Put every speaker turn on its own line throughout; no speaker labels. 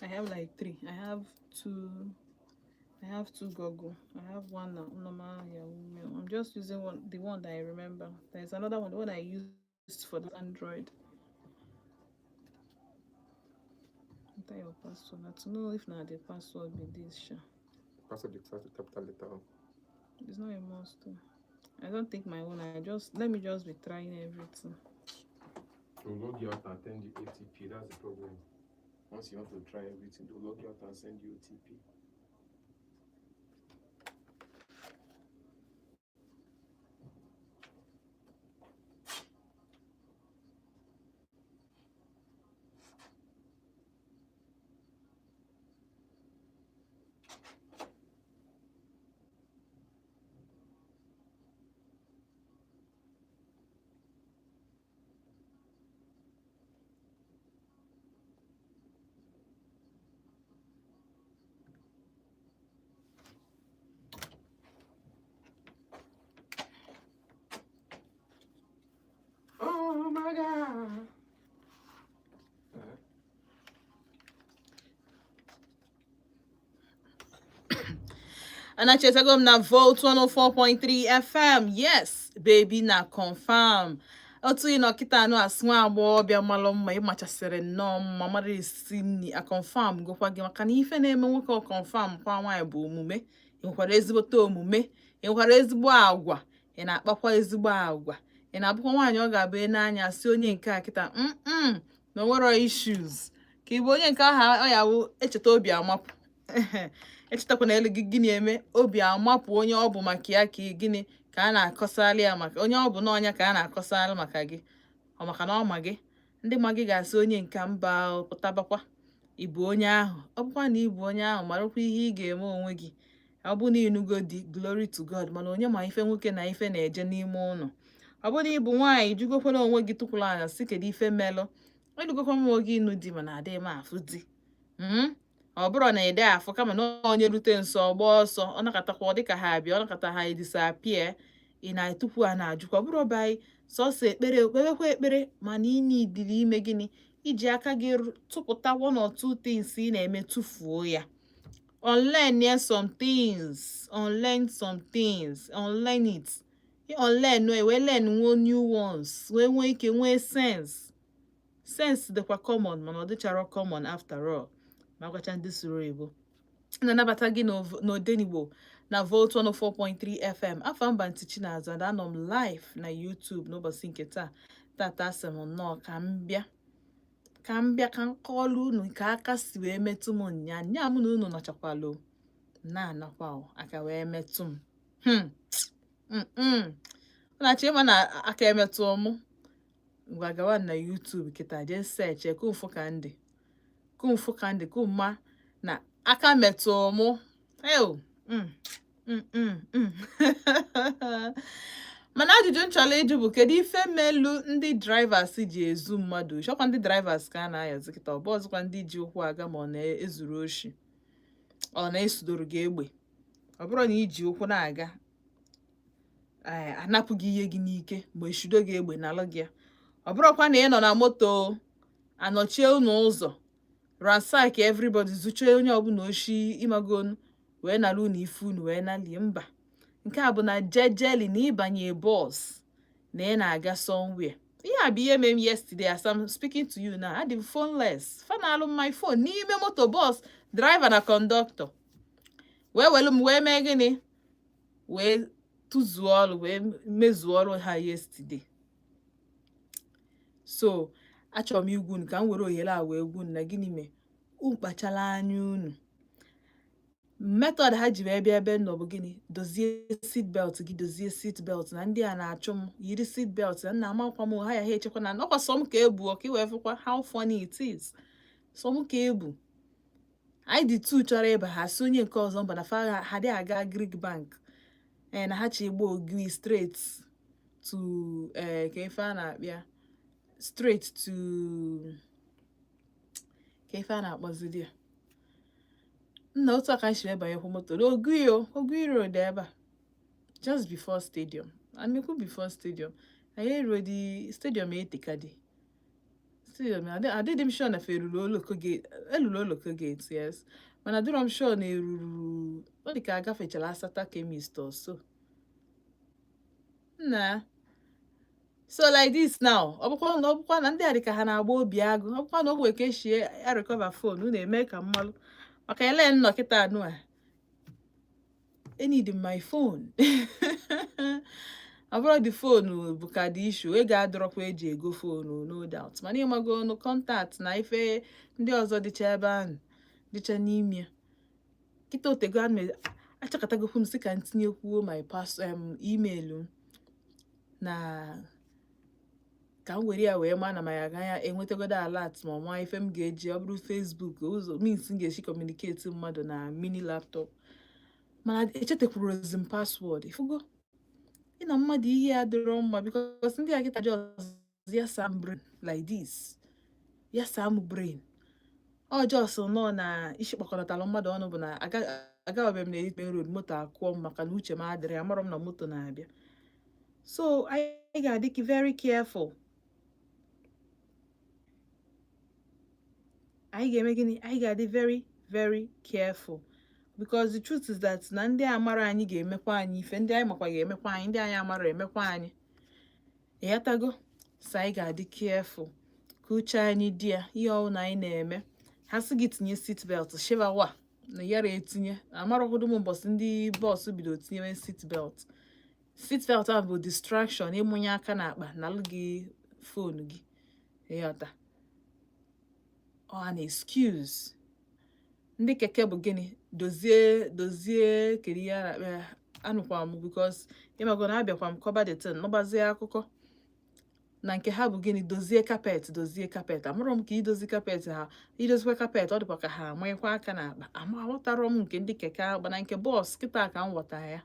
I have like three. I have two. I have two Google. I have one normal Yahoo Mail. I'm just using one, the one that I remember. There's another one, the one I used for the Android. Enter your password. I to know if now the password be this. Sha.
Password dey start with capital letter.
It's not a must though. I don't think my own. I just let me just be trying everything.
They'll log you out and send you OTP. That's the problem. Once you want to try everything, they'll log you out and send you OTP. Oh my God.
Anachetago m na Volt 104.3 FM. Yes, baby na confirm. Otu ị nọ kịta anụ asị nwa agbọghọbịa malụ mma, ịmachasịrị nnọọ mma, mara esi nri, a confirm gokwa gị, maka na ife na-eme nwoke ọ confirm kwa nwaanyị bụ omume. Ị nwekwara ezigbote omume, ị nwekwara ezigbo agwa, ị na-akpakwa ezigbo agwa, ị na-abụkwa nwaanyị ọ ga-abụ n'anya si onye nke a kịta na o nwero issues, ka ị bụ onye nke ahụ ọ ya wụ echeta obi amapụ, echetakwa na elu gị gịnị eme obi amapụ onye ọ bụ maka ya, ka gịnị ka a na-akọsali ya maka onye ọ bụ n'ọnya ka a na-akọsali maka gị, ọ maka na ọ ma gị, ndị ma gị ga-asị onye nke mba pụtabakwa, ị bụ onye ahụ. Ọ bụkwa na ị bụ onye ahụ, marakwa ihe ị ga-eme onwe gị. Ọ bụ na ịnụgo di, glory to God, mana onye ma ife nwoke na ife na-eje n'ime ụlọ. Ọ bụ na ị bụ nwaanyị, jụgokwala onwe gị, tụkwụla anya sị kedu ife melụ ịnụgokwa m oge ịnụ di, mana adịghị m afụ di. Ọ bụrụ na ị afụ, kama na onye rute nso ọgba ọsọ, ọ nakatakwa ọ dịka ha abịa, ọ nakata ha disappear. Ị na-etukwu a na-ajụkwa, ọ bụrụ by sọsọ ekpere, okpebekwa ekpere, mana ị nidiri ime gịnị iji aka gị tụpụta one or two things ị na-eme, tụfuo ya, unlearn ya some things, unlearn some things, unlearn it, unlearn wee learn nwee new ones, wee nwee ike nwee sense. Sense dịkwa common, mana ọ dịchara common after all. Ma gwacha ndị soro oyibo na-anabata gị n'Odenigbo na Volt 104.3 FM. Afọ mba ntị Chinazụ, and anọ m live na YouTube n'ụbọchị nke taa. Tata asị m nnọọ ka m bịa, ka m bịa ka m kọọlụ unu ka aka si wee metụ m nya nya m na unu nọchakwalụ na-anakwa o, aka wee metụ m. Ọ na-achọ ịma na aka emetụ mụ. Ngwa, gawa na YouTube kịta, jee search Kumfu Kandi, Kumfu Kandi, kumma na aka metụ mụ. Eo, Mana ajụjụ m chọrọ ịjụ bụ, kedu ife melu ndị drivers ji ezu mmadụ oshi? Ọkwa ndị drivers ka a na-ayazi kịta, ọ bụ ọzọkwa ndị ji ụkwụ aga, ma ọ na-ezuru oshi, ọ na-esudoro gị egbe. Ọ bụrụ na iji ụkwụ na-aga, ee, anapụ gị ihe gị n'ike, ma eshudo gị egbe n'alụ gị ya. Ọ bụrụkwa na ị nọ na moto, anọchie unu ụzọ, ransack everybody, zuchie onye ọbụla oshi, ịmagonu, wee nara unu ife unu wee nalie. Mba, nke a bụ na jejeli na ịbanye bus na ị na-aga somewhere. Ihe a bụ ihe mere m yesterday. As I'm speaking to you now, adị m phoneless. Fa na-alụ m my phone n'ime moto bus, driver na conductor wee welu m wee mee gịnị, wee tụzuo ọrụ, wee mezuo ọrụ ha yesterday. So achọrọ m igwu unu ka m were ohere a wee gwu unu na gịnị mee unu kpachala anya unu. Method ha ji wee bịa ebe m nọ bụ gịnị? Dozie seat belt gị, dozie seat belt, na ndị a na-achụ m. Yiri seat belt na nna amakwa m ha ya, ha echekwa na ọkwa sọ m ka ebu ka ị wee fụkwa how funny it is. Sọ m ka ebu, anyị dị two chọrọ ịba, ha si onye nke ọzọ mba, na fa ha dị aga Agric Bank, ee, na ha chi gba Ogui straight to, ee, ka ife a na-akpịa straight to, ka ife a na-akpọzidi ya nna. Otu a ka anyị si wee banyekwa moto n'Ogui o, Ogui Road ebe a, just before stadium, amekwu before stadium. Anyị eruo di stadium, etekadi stadium. Still adịghị m sure na fa eruru Oloko Gate. Eluru Oloko Gate, yes, mana adịrọ m sure na eruru. Ọ dị ka agafechara Asata Chemist or so nna. So like this now, ọ bụkwa na ndị a dị ka ha na-agba obi agụ. Ọ bụkwa na o nwere ka esi a-recover phone, unu eme ka mmalụ maka ele nnọ kịta anụ a. I need my phone. Ọ bụrụ the phone bụ ka dị issue, ego adọrọkwa eji ego phone, no doubt, mana ịmago ọnụ contact na ife ndị ọzọ dịcha ebe ahụ, dịcha n'ime ya. Kịta otego ana achọkọtagokwu m sị ka m tinyekwuo my pass email m na ka m were ya wee maa na ma ya agaghị enwetagodo alert, ma ọ maa ife m ga-eji. Ọ bụrụ Facebook, ụzọ means m ga-esi communicate mmadụ na mini laptop, mana echetakwurozi m password. Ifugo ịna mmadụ ihe ya dịrọ mma, because ndị a kịta just ya sam brain like this, ya sam brain. Ọ just nọ na isi kpakọnatara mmadụ ọnụ bụ na agaghị m na main road, moto akụọ m, maka na uche m adịrị. Amarọ m na moto na-abịa. So anyị ga-adị very careful. Anyị ga-eme gịnị? Anyị ga-adị very, very careful, because the truth is that na ndị amara anyị ga-emekwa anyị ife, ndị anyị makwa ga-emekwa anyị, ndị anyị amara emekwa anyị. Ịghọtago? So anyị ga-adị careful, ka uche anyị dị ya ihe ọbụla anyị na-eme. Ha sị gị tinye seat belt, shivawa na yara etinye. Amarọkwado m mbọsị ndị bus bido tinyewe seat belt. Seat belt ahụ bụ distraction, ịmụnye aka n'akpa nalụ gị phone gị. Ịghọta? Ọ an excuse. Ndị keke bụ gịnị? Dozie, dozie. Kedu ihe a na-akpọ ya? Anụkwa m, because ịmago na abịakwa m kọba the thing, nụbazie akụkọ na nke ha bụ gịnị? Dozie carpet, dozie carpet. Amụrụ m ka idozi carpet ha, idozikwa carpet, ọ dịkwa ka ha amanyekwa aka n'akpa. Ama aghọtarọ m nke ndị keke ahụ, mana nke bus kịta ka m ghọtara ya.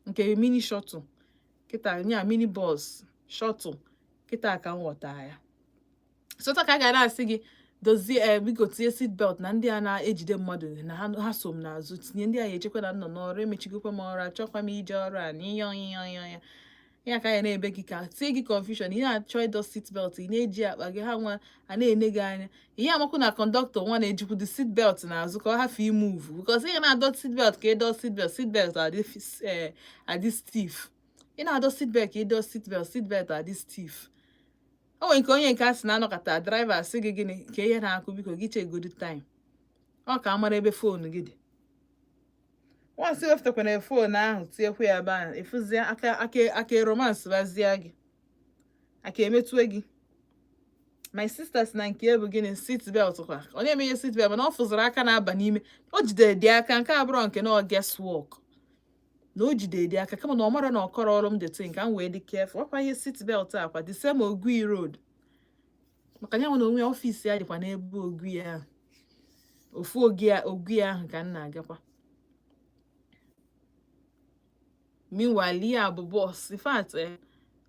Nke mini shuttle kịta nya, mini bus shuttle kịta ka m ghọtara ya. Sota ka a ga na-asị gị dozie, ee, biko tinye seat belt, na ndị a na-ejide mmadụ na ha so m n'azụ tinye. Ndị a ya echekwa na m nọ n'ọrụ, emechigokwa m ọrụ, achọkwa m ije ọrụ a na ihe ihe ihe ya ka ya na-ebe gị ka tie gị confusion. Ị na-achọ ịdọ seat belt, ị na-eji akpa gị, ha nwa a na-ene gị anya. Ihe amakwu na conductor nwa na-ejikwu the seat belt n'azụ ka ọ hafụ i-move, because ị ga na-adọ seat belt ka ịdọ seat belt, seat belt adị adị stiff. Ị na-adọ seat belt ka ịdọ seat belt, seat belt adị stiff. O nwere nke onye nke a sị na-anọkọta driver asị gị gịnị ka ihe na-akụ, biko gị chegodu time, ọ ka amara ebe phone gị dị. Once wepụtakwana phone ahụ, tinyekwa ya ebe ahụ, ịfụzie aka aka aka romance bazie gị aka emetue gị. My sister si na nke bụ gịnị? Seat belt kwa. Ọ na-eme ihe seat belt, mana ọ fụziri aka na-aba n'ime, o jidere dị aka. Nke abụrọ nke na ọ guess work na o jide dị aka, kama na ọ mara na ọ kọrọ ọrụ m the thing ka m wee dị careful. Ọkwa ihe seat belt a kwa, the same Ogui Road, maka ya nwe na onwe ya, office ya dịkwa n'ebe Ogui ahụ, ofu Ogui ahụ ka m na-agakwa. Meanwhile, ihe a bụ bus. In fact,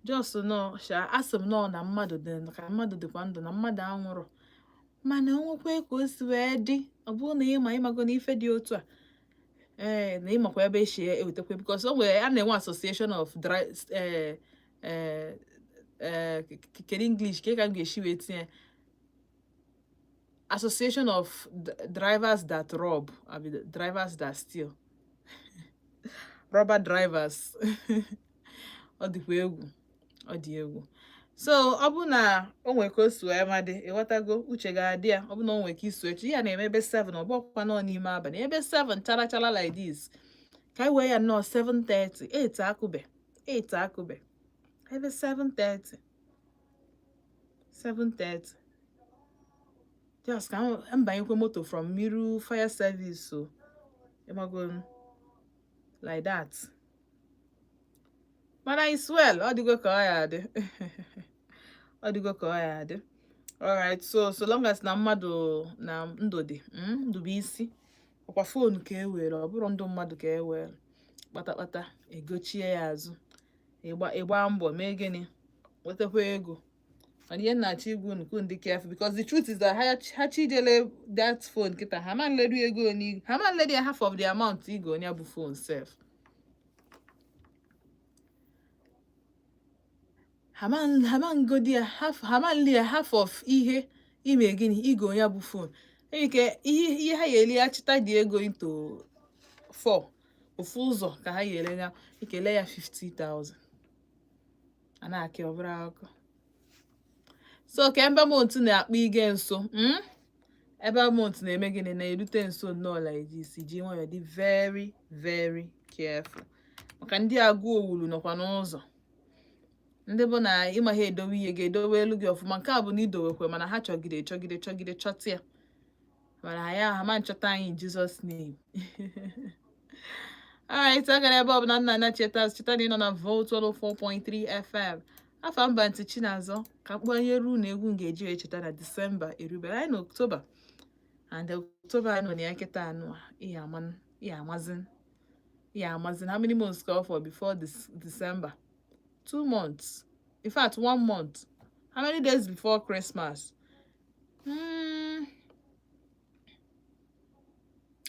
just nọ sha, asị m nọ na mmadụ dị ka mmadụ dịkwa ndụ na mmadụ anwụrụ, mana o nwekwe ka o si wee dị. Ọ bụrụ na ịma, ịmago na ife dị otu a, ee, na ịmakwa ebe esi ewetakwa, because o nwere a na-enwe association of dry kedu English ka m ga-esi wee tinye? Association of drivers that rob, abi drivers that steal, robber drivers. Ọ dịkwa egwu, ọ dị egwu. So ọ bụ na o nwere ka o si wee madị, ịghọtago? Uche ga-adị ya. Ọ bụ na o nwere ka iso echi ya na-eme ebe 7, ọ bụ ọkwa nọ n'ime abalị ebe 7 chara chara like this, ka anyị wee ya nnọọ 7:30, 8 akụbe, 8 akụbe, ebe 7:30, 7:30, just ka m banyekwa moto from Miru Fire Service. So ịmago like that, mana it's well. Ọ dịgo ka ọ ya adị, ọ dịgo ka ọ ya adị. Alright, so long as na mmadụ na ndụ dị, ndụ bụ isi. Ọkwa phone ka e were, ọ bụrụ ndụ mmadụ ka e were kpatakpata egochie ya azụ. Ịgba mbọ mee gịnị? Nwetakwa ego. Mana ihe nna-achọ igwu unu ka ndị careful, because the truth is that ha chijele that phone kịta, ha ma nleru ego oni, ha ma nleru ya half of the amount igo onye bụ phone sef. Hama ngodi ya half, hama nli ya half of ihe ime gịnị igo ya bụ phone. Enwere ike ihe ha ga-eli ya chịta dị ego into 4 ofu ụzọ ka ha ga-ele ya ekele ya 50,000 a na-akị ọbụrụ akụkọ. So ka Ember month na-akpọ ige nso, Ember month na-eme gịnị na-erute nso nnọọ like this, ji nwayọọ dị very very careful maka ndị agụ owulu nọkwa n'ụzọ, ndị bụ na ịma ha edowe ihe ga-edowe elu gị ọfụma. Nke a bụ na idowekwe mana ha chọgide chọgide chọgide chọta ya, mana ya ha ma nchọta anyị in Jesus name. Alright, aga ebe ọ bụla nna na cheta cheta na ị nọ na Volt 104.3 FM. Afa mba ntị Chinazọ ka mkpanyere unu egwu m ga-eji wee cheta na Disemba erubere anyị na Oktoba, and Oktoba anyị nọ na ya kịta anụ a ihe amazin how many months ka ọ for before this December? 2 months, in fact 1 month. How many days before Christmas?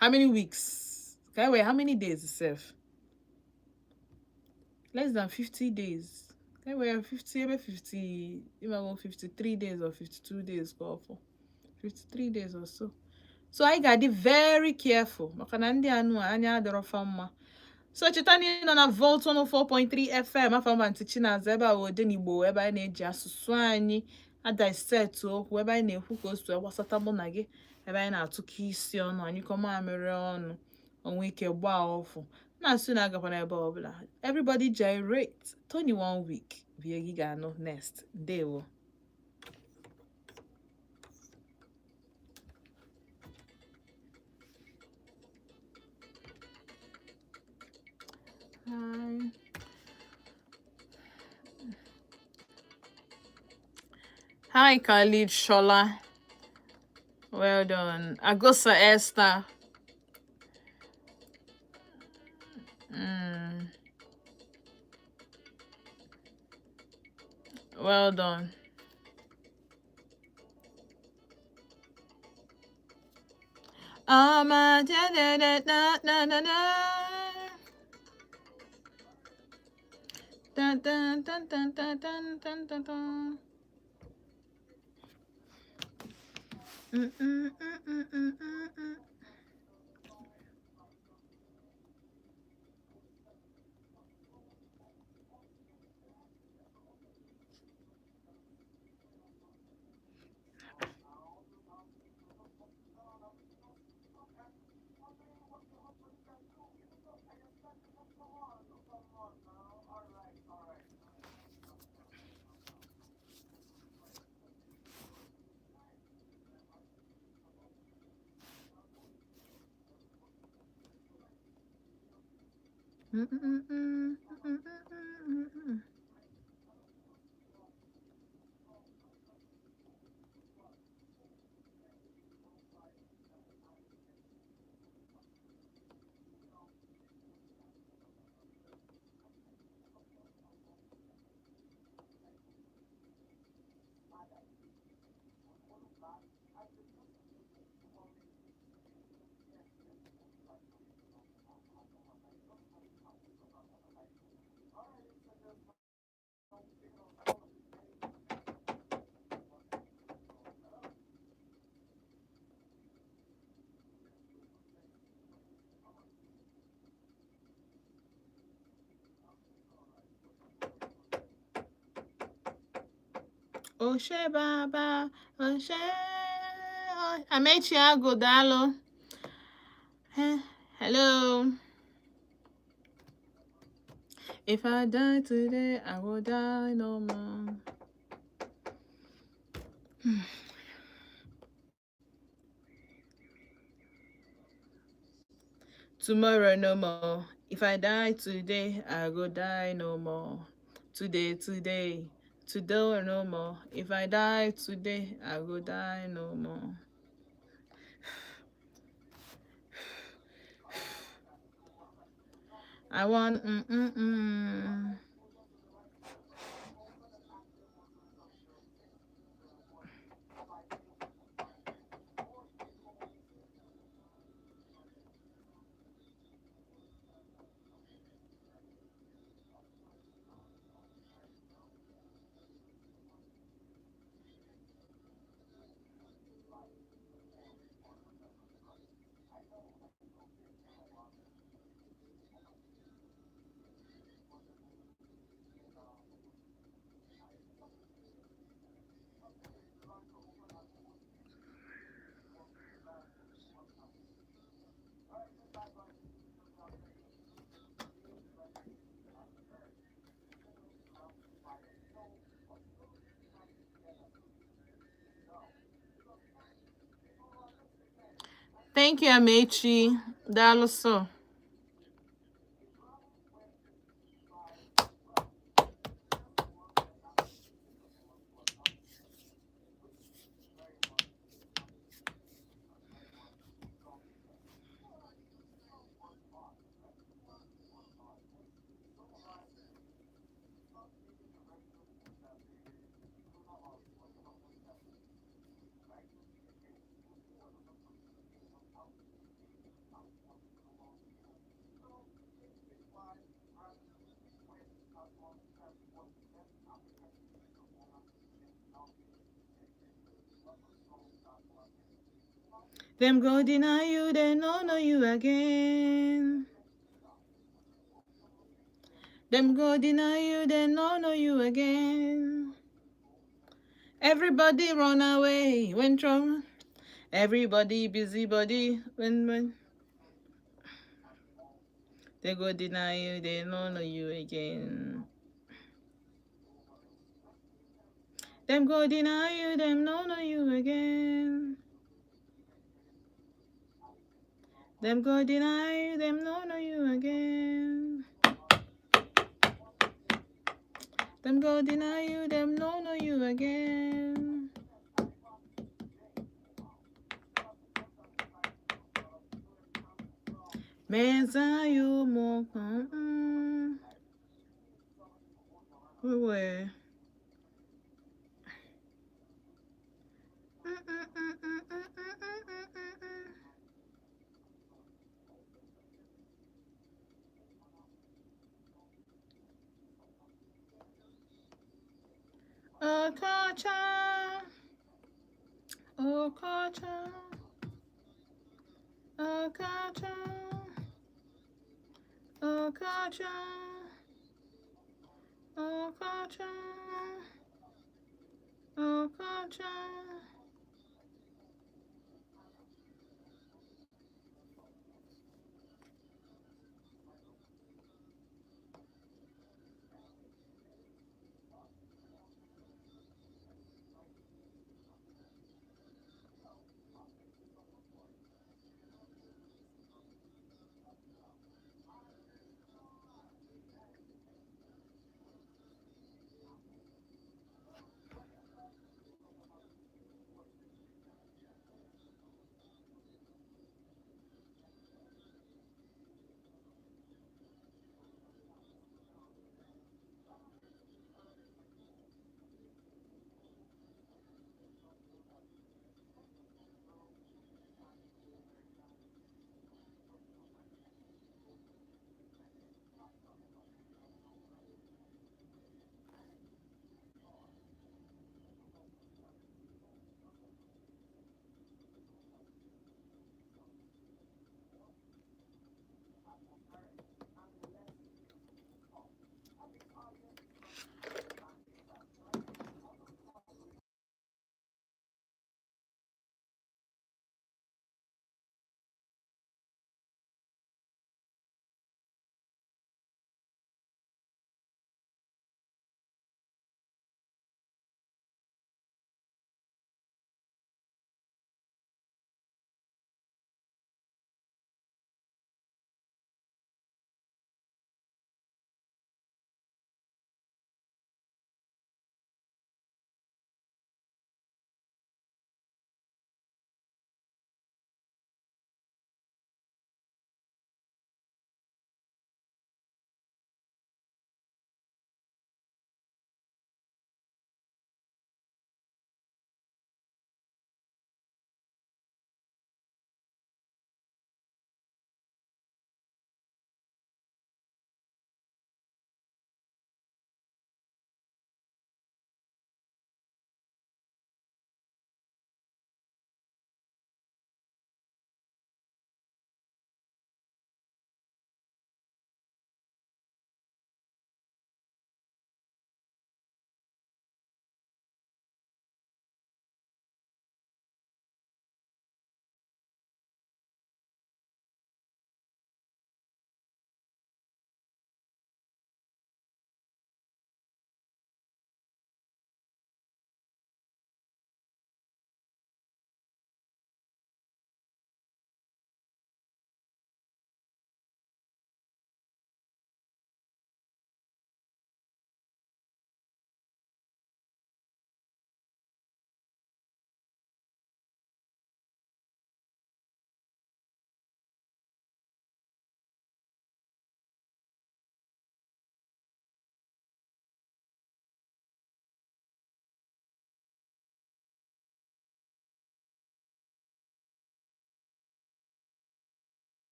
How many weeks? Okay, wait, how many days itself? Less than 50 days. Okay, wait, 50, maybe 50, even 53 days or 52 days go for 53 days or so. So I gotta be very careful. Maka na ndị anụ a anya adọrọ fa mma. So cheta na ị nọ na Volt 104.3 FM. Afa mba ntị Chinazọ ebe a wụ Odenigbo, ebe anyị na-eji asụsụ anyị adaiset okwu, ebe anyị na-ekwu ka o si gbasata mụ na gị, ebe anyị na-atụkọ isi ọnụ, anyị kọ mamịrị ọnụ, onwe ike gbaa ọfụ na-asụ na agakwana ebe ọbụla. Everybody gyrate. Tony 1 week bie gị ga-anụ next. Ndewo. Hi. Hi, Khalid Shola. Well done. Agosa Esther. Well done. Da da da da da da da. Dun dun dun dun dun dun dun dun dun. Mm mm mm mm mm mm mm. Mm mm mm mm mm mm mm. Oshe baba, oshe. Amechi Agụ, daalụ. Hello. If I die today, I will die no more. Tomorrow no more. If I die today, I go die no more. Today, today, today no more. If I die today, I go die no more. I want mm. Thank you, Amechi. Daalụ so. Them go deny you, they no know you again. Them go deny you, they no know you again. Everybody run away when trouble. Everybody busybody when they go deny you, they no know you again. Them go deny you, them no know you again. Them go deny you, them no know you again. Them go deny you, them no know you again. Mezayo mo. Where? Okocha, Okocha, Okocha, Okocha, Okocha, Okocha.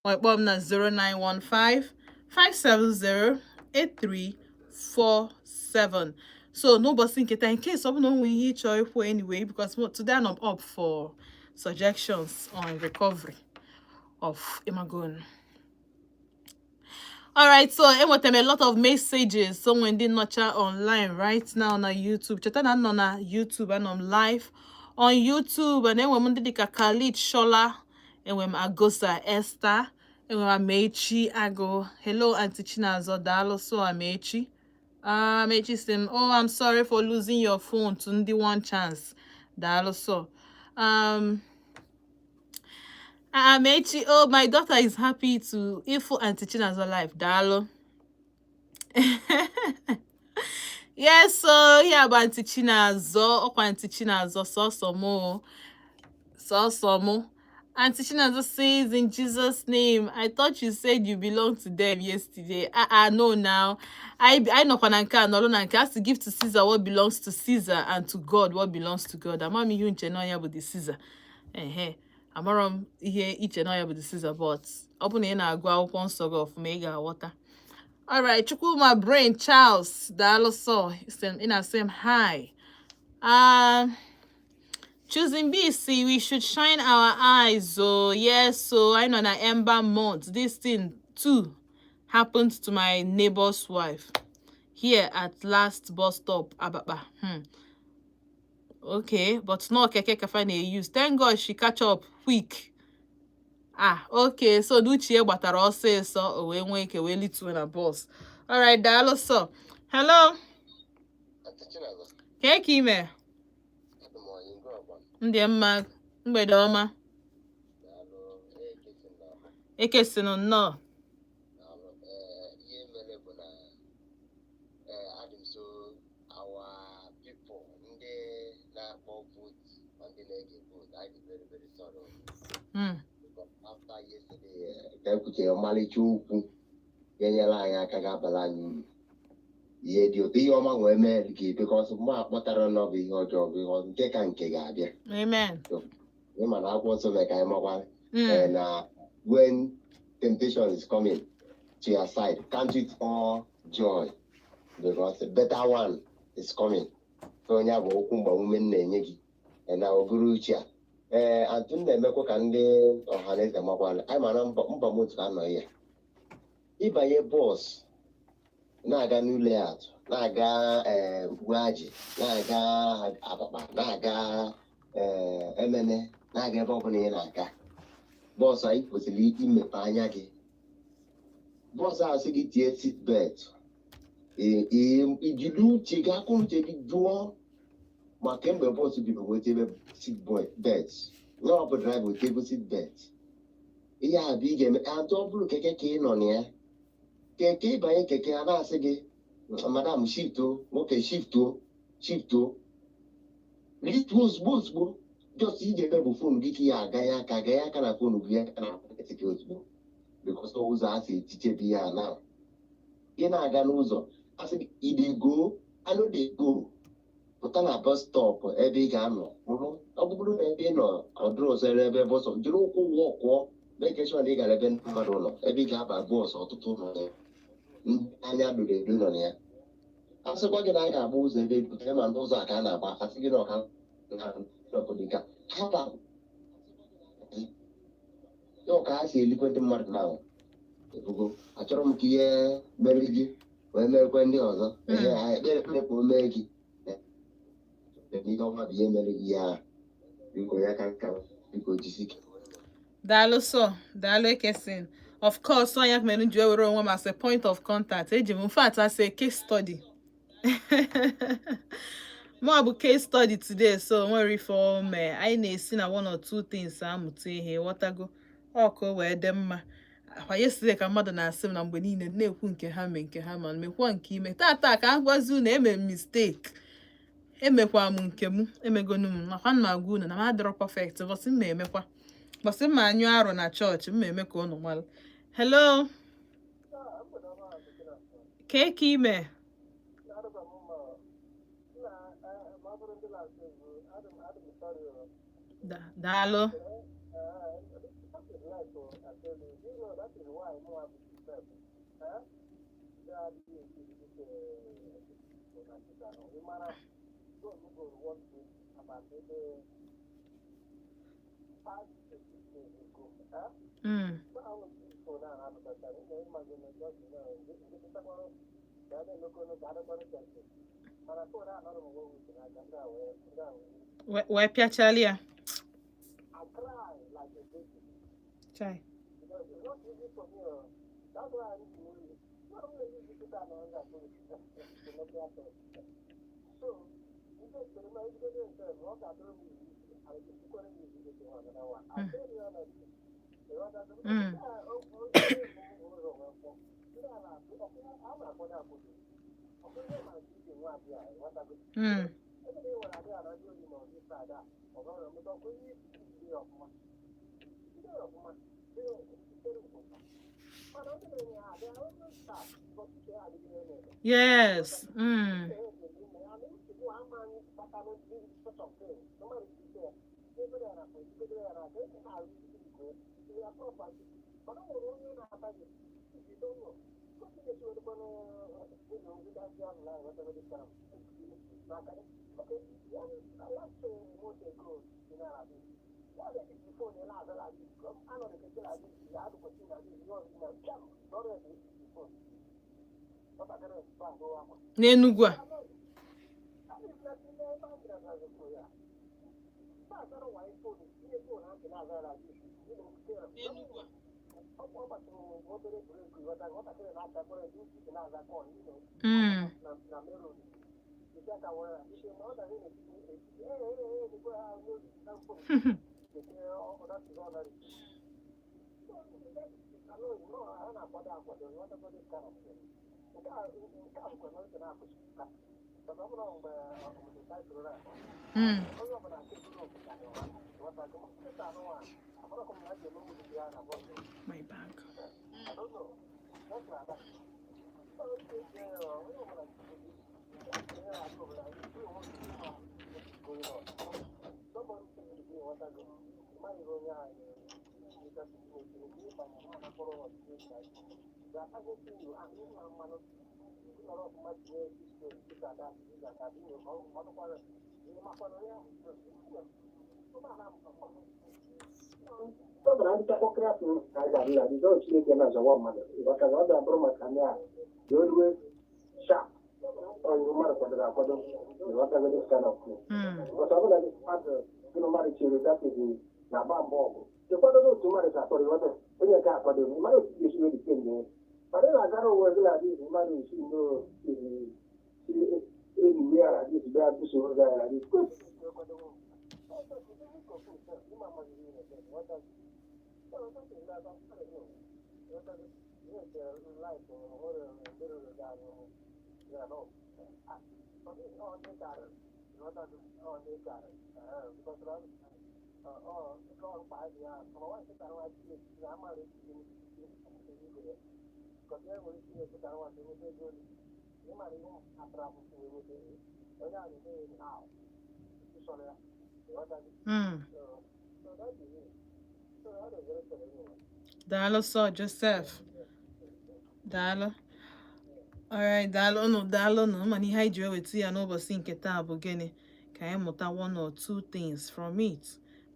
Ma kpọọ m na 0915 570 8347. So n'ụbọchị nke taa, in case ọ bụ na o nwere ihe ị chọrọ ikwu, anyway, because today I'm up for suggestions on recovery of Imagon. Alright, so enwetara m a lot of messages. So when ndị nọcha online right now na YouTube, cheta na nọ na YouTube, anọ m live on YouTube, and enwe m ndị dịka Khalid Shola, enwe m Agosa Esther, enwe m Amechi Agụ. Hello, Aunty Chinazọ, daalụ. So Amechi, Amechi sị m, "Oh, I'm sorry for losing your phone to ndị one chance." Daalụ. So Amechi, oh, my daughter is happy to ịfụ Aunty Chinazọ live. Daalụ. Yes, so ya bụ Aunty Chinazọ, ọkwa Aunty Chinazọ, sọsọ mụ, sọsọ mụ. Aunty Chinazọ says, "In Jesus' name." I thought you said you belong to them yesterday. Ah, ah, no, now. I nọkwa na nke a nọrọ na nke a sị, "Give to Caesar what belongs to Caesar and to God what belongs to God." Ama m ihe nche na ya bụ the Caesar. Ehe. Amarọ m ihe iche na ya bụ the Caesar, but ọ bụ na ị na-agụ akwụkwọ nsọ gị ọfụma, ị ga-aghọta. Alright, Chukwuma Brain Charles, daalụ sọ. Ị na-asị m hi. Choosing BC, we should shine our eyes. Oh, yes, so I know na Ember month. This thing too happened to my neighbor's wife here at last bus stop, Ababa. Okay, but no keke kafa na use. Thank God she catch up quick. Ah, okay, so Uche gbatara ọsịsọ, o wee nwee ike wee lituo na bus. Alright, daalụ sọ. Hello, kee ka ime? Ndị mma, mgbede ọma. Ekesinụ nnọọ.
Ihe mere bụ na adị m so our people, ndị na-akpọ vote ma ndị na-ege vote, I dị very very sorry because after yesterday, ka ekwuchere ọmalịcha okwu ga-enyere anyị aka, ga-abara anyị uru, ihe dị ụtọ, ihe ọma wee mee gị, because mgbe a kpọtara na ọ bụ ihe ọjọọ bụ ihe nke ka nke ga-abịa.
Amen.
Ịma na akwụkwọ nsọ mee ka anyị makwa na when temptation is coming to your side, count it all joy because a better one is coming. So onye bụ okwu mgbamume m na-enye gị na oguru uche a ee atụ m na-emekwa ka ndị ọha na eze makwa anyị ma na mba m otu ka anọ ya ịbanye bus na-aga n'ụlọ atụ, na-aga Ugwuaji, na-aga Abakpa, na-aga Emene, na-aga ebe ọbụla ị na-aga, bus anyị kwesịrị imepe anya gị. Bus a sị gị tie seat belt, ijiri uche gị, aka uche gị jụọ ma kemgbe bus bido nweta ebe seat belt ya, ọ bụ driver otego seat belt. Ihe a bụ ị ga-eme atụ. Ọ bụrụ keke ka ị nọ na ya, keke, ịbanye keke, a na-asị gị, "Madam, shift o, nwoke, shift o, shift o," rituo ozugbo ozugbo. Just ị ga-eme bụ phone gị ka ya agaghị aka agaghị aka na phone gị aka na pocket gị ozugbo, because ụzọ a si etichebi ya na ị na-aga n'ụzọ, asị gị, "I dey go?" "I no dey go." Pụta na bus stop ebe ị ga-anọ bụrụ ọ bụrụ na ebe ị nọ ọdụrụ ọzọ ebe bus, jiri ụkwụ wọkụọ, make sure na ị gara ebe ndị mmadụ nọ, ebe ị ga-aba bus. Ọtụtụ nọ ya, ndị anya doro edo nọ na ya. A sịkwa gị na a ga-agba ụzọ ebe ebutere ma n'ụzọ a ka a na-agba, asị gị na ọka na haba ya ka ha si elikwe ndị mmadụ na ebugo. Achọrọ m ka ihe mere gị wee merekwe ndị ọzọ. Ihe ha ekpere ekpere ka o mee gị ihe ọma bụ ihe mere gị ya. Biko, ya ka nka, biko, jisike.
Daalụ sọ, daalụ Ekesin. Of course, ọ ya mere m ji were onwe m as a point of contact. Eji m, in fact, as a case study. Mụ bụ case study today, so nwere ife o mee anyị na-esi na one or two things amụta ihe, ghọtago? Ọ ka o wee dị mma. Akwa yesterday ka mmadụ na-asị m na mgbe niile na-ekwu nke ha mee, nke ha ma mekwa nke ime tata ka a gwazi unu eme m mistake, emekwa m nke m emegonu m makwa m agwa unu na m adịrọ perfect, bọsị m ma emekwa, bọsị m ma anyụ arụ na chọọchị m ma eme ka unu malụ. Hello, kee ka ime? Daalụ.
tell you, you know, that is why more have to serve. Huh? That is about maybe 5 to 6 days ago. Huh?
Mm. Wee pịachala ya.
I cry like a baby
Chai.
because it's not easy for me. That's why I need to use it. Not only use it to another So, you get to my education, what I don't use, I just couldn't use it to another one. I tell you honestly, the other
Yes. Mm. N'Enugwu a. Mm. Mm. My bag.
Ọ bụrụ adịcha kpọkịrị afọ na a ga-adị adị dọọ Chineke na-azọwa mmadụ maka na ọ ga-abụrụ maka na ya orue sharp onye mmadụ kwadoro akwado, ịghọtago, this kind of thing. Because ọ bụla mmadụ gịnị mmadụ chere datịzi na-agba mbọ ọgụ ịkwadogo otu mmadụ si akwado, ịghọta, onye nke akwado mmadụ otu ga-esi wee dike mgbe mana ị na-agara onwe gị na-adị izu mmadụ esi enyi ya na-adị izu bịa buso oge ya na-adị izu.
Mm. Daalụ sọ, Joseph. Daalụ. Alright, daalụ nụ, daalụ nụ. Mana ihe anyị ji eweta ya n'ụbọchị nke taa bụ gịnị? Ka anyị mụta one or two things from it.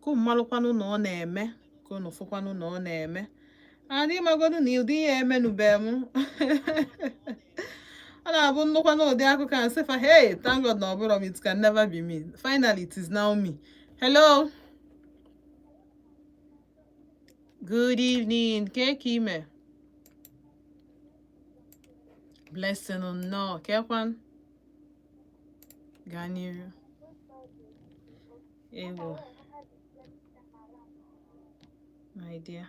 Ka unu malụkwanụ na ọ na-eme, ka unu fụkwanụ na ọ na-eme. And ịmagodu na ụdị ihe emenube m. Ọ na-abụ nnukwu n'ụdị akụkọ a nsị fa, "Hey, thank God na ọ bụrụ m, it can never be me." Finally, it is now me. Hello. Good evening. Ke ka ime? Blessing nnọọ. Kekwan? Gaa n'iru. Ewo. My dear.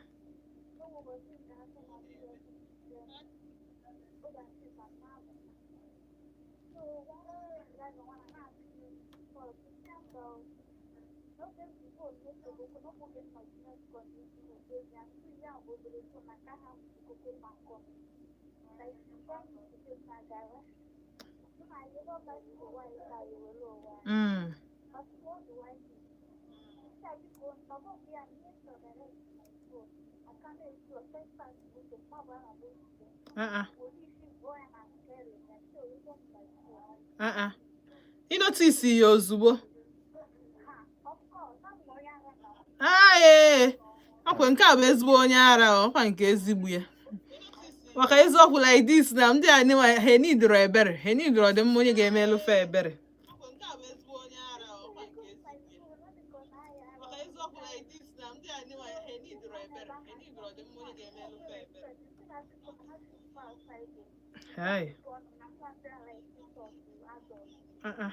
Ah ah. Ah ah. Ị notice ya ozugbo. Ah ee. Ọkwa nke a bụ ezigbo onye ara, ọkwa nke ezigbo ya. Maka eziokwu, like this na ndị a niwa ha enidoro ebere, ha enidoro ọdịmma onye ga-emelụ fa ebere. Hi. Uh-uh.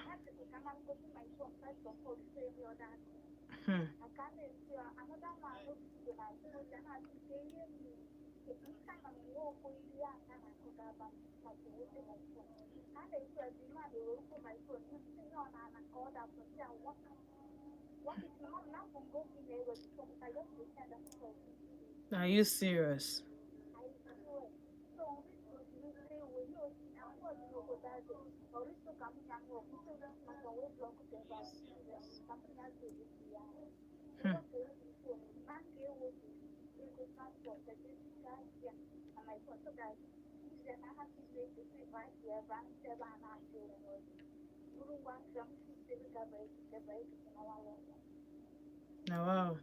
Are you serious? Na wow.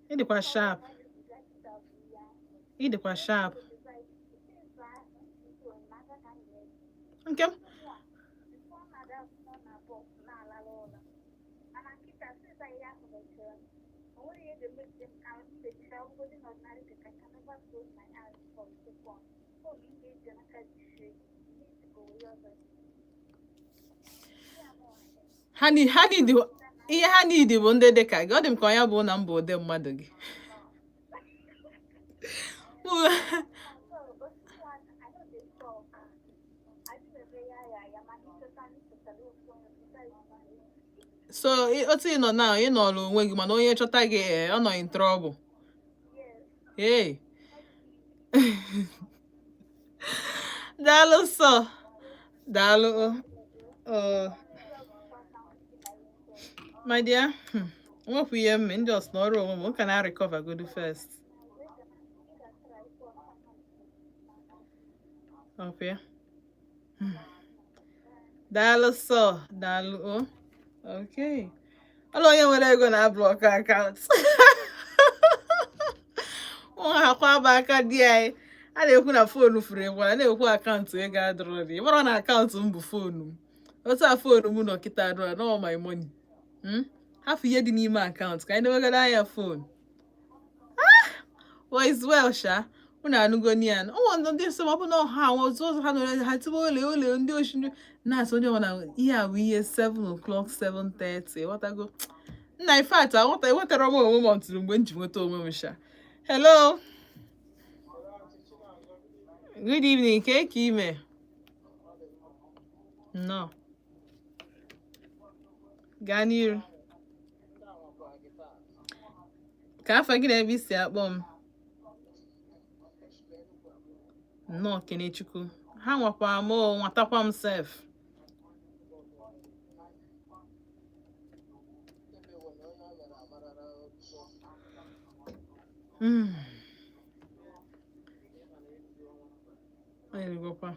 Ị dịkwa sharp. Ị dịkwa sharp. Nke m. Ha need ihe ha need bụ ndị dị ka gị. Ọ dị m ka ọ ya bụ na m bụ ụdị mmadụ gị. So otu ị nọ na ị nọrọ onwe gị, mana onye chọta gị, ọ nọ in trouble. Hey. Daalụ sọ. Daalụ. Oh. My dear, nwekwu ihe mme ndị ọsọ n'ọrụ onwe m ka na recover godu first. Okay. Daalụ sọ, daalụ o. Okay. Ọlụ onye nwere ego na block account. Nwa akwa bụ aka di anyị. A na-ekwu na phone furu efu, a na-ekwu account ego adịrọ dị. Mara na account m bụ phone m. Otu a phone m nọ kịta adịrọ na all my money. Hafụ ihe dị n'ime account ka anyị debegoro anya phone. Well, it's well sha. Unu anụgo ya. Ụmụ ndị nsọ ọ bụ na ọha nwa otu ọzọ ha nọrọ ha tibe ole ole ndị oshi na-asị onye ọbụla ihe a bụ ihe 7 o'clock, 7:30, ghọtago nna. In fact, aghọta enwetara m onwe m ọtụrụ mgbe m ji nweta onwe m sha. Hello, good evening. Ka ka ime nnọọ, gaa n'iru. Ka afa gị na ebe i si akpọ m? Nnọọ, Kenechukwu. Ha nwakwa m o, nwatakwa m sef. Ọ erugokwa.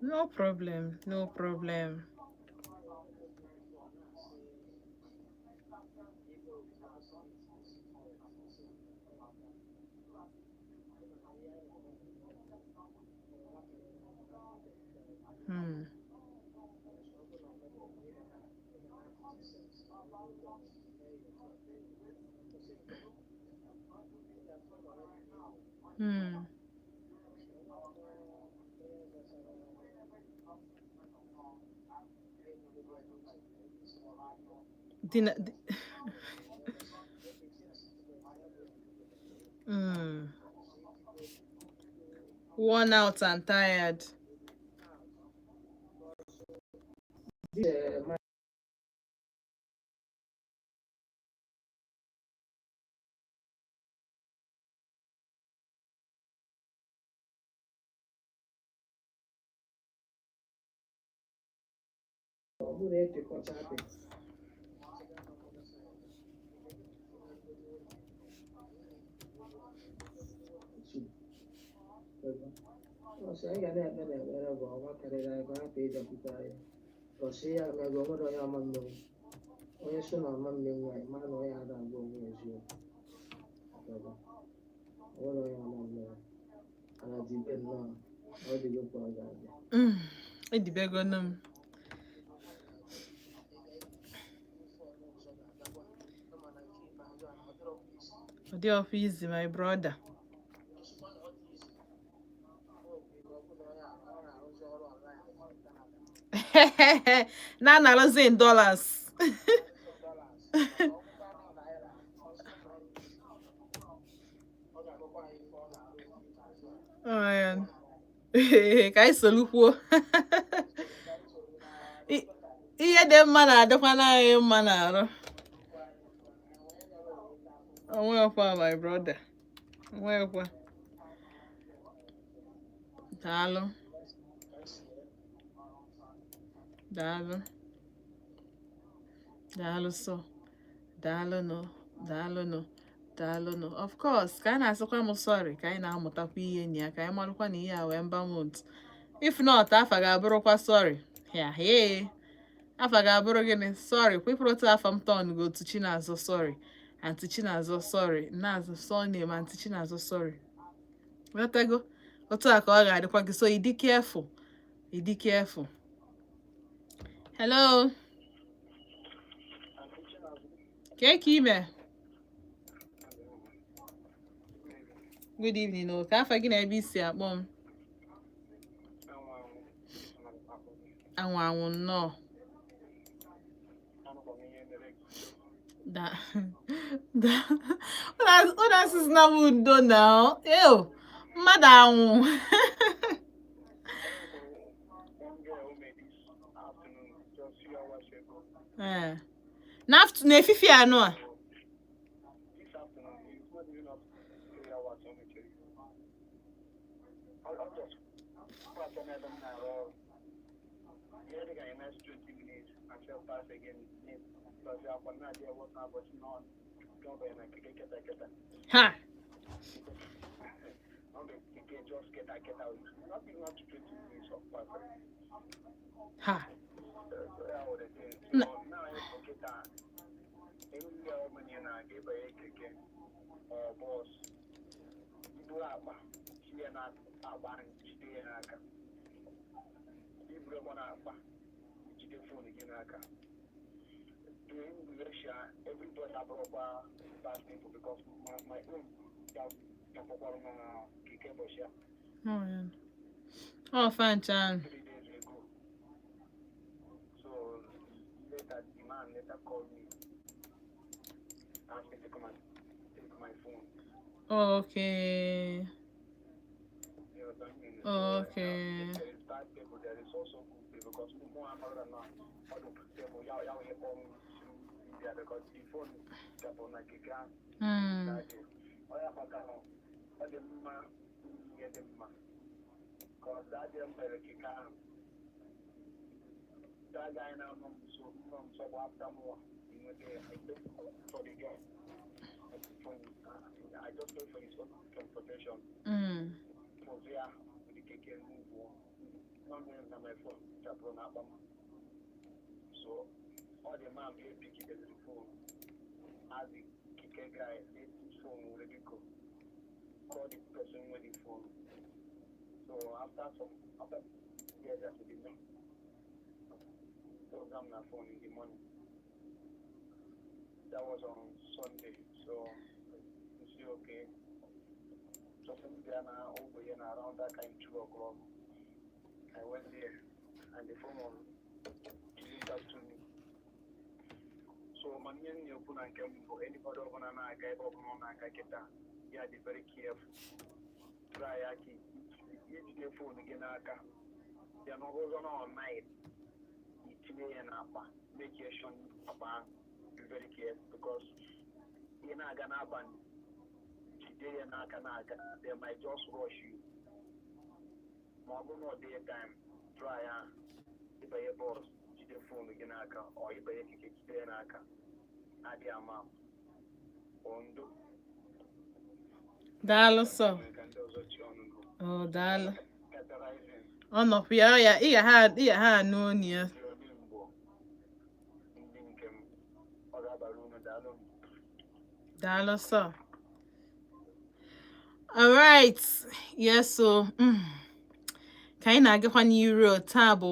No problem, no problem. Di na di. Worn out and tired.
Ọsị anyị ga na-ekpe n'ekpere bụ ọnwa karịrị anyị ka ọ hapụ ịbịakwute anyị. Ọsị ya mego o nwere onye ama mmenwu. Onye so na ọma mmenwu anyị mara na onye ada agwa onwe ya eziokwu. Ghọtago? O nwere onye ama mmenwu. Mana dibe nnọọ, ọ dịgo ka ọ ga-adị.
Edibegonu m. Ọ dị ọkwa izi, my brother. Na analụzi in dollars. Oh, man. Ka anyị solukwuo. Ihe dị mma na-adịkwa anyị mma n'arụ. Onwekwa, my brother. Onwekwa. Daalụ. Daalụ. Daalụ sọ. Daalụnụ. Daalụnụ. Daalụnụ. Of course, ka anyị na-asịkwa m sorry, ka anyị na-amụtakwa ihe na ya, ka anyị marụkwa na ihe a wee mba month. If not, afa ga-abụrụkwa sorry. Ya hee. Afa ga-abụrụ gịnị? Sorry. Kwepụrụ otu afa m turn go to Chinazọ sorry. Aunty Chinazọ sorry. Nnaazụ surname Aunty Chinazọ sorry. Ghọtago? Otu a ka ọ ga-adịkwa gị, so ị dị careful. Ị dị careful. Hello. Kee ka ime? Good evening o. Ka afa gị na ebe i si akpọ m? Anwụ anwụ nnọọ. Da da unu asịzina m ndo na eo mmadụ anwụ. Ee. N'efifie anụ a. Ha! Ha! Na Oh, yeah. Oh, fine, Chan. Okay. Okay. Daalụ sọ. Oh, daalụ. Ọ nọkwa ya ya ị ga ha ị ga ha anụ onu ya.
Ndị nke m, ọ ga-abara unu. Daalụ.
Daalụ sọ. Alright, yes, so ka anyị na-agakwa n'iru, taa bụ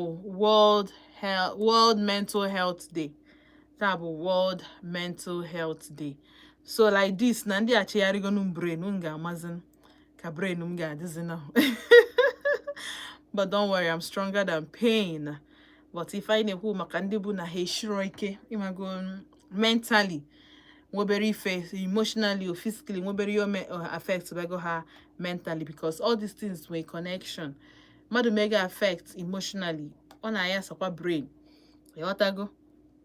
World Mental Health Day. Taa bụ World Mental Health Day. So like this na ndị achịgharịgonu m brain m ga-amazin ka brain m ga-adịzi now. But don't worry, I'm stronger than pain. But if anyị na-ekwu maka ndị bụ na ha eshiro ike, ịmago, mentally, nwebere ife emotionally or physically, nwebere ihe ome affect bago ha mentally, because all these things nwere connection. Mmadụ mega affect emotionally, ọ na-ayasakwa brain, ịghọtago?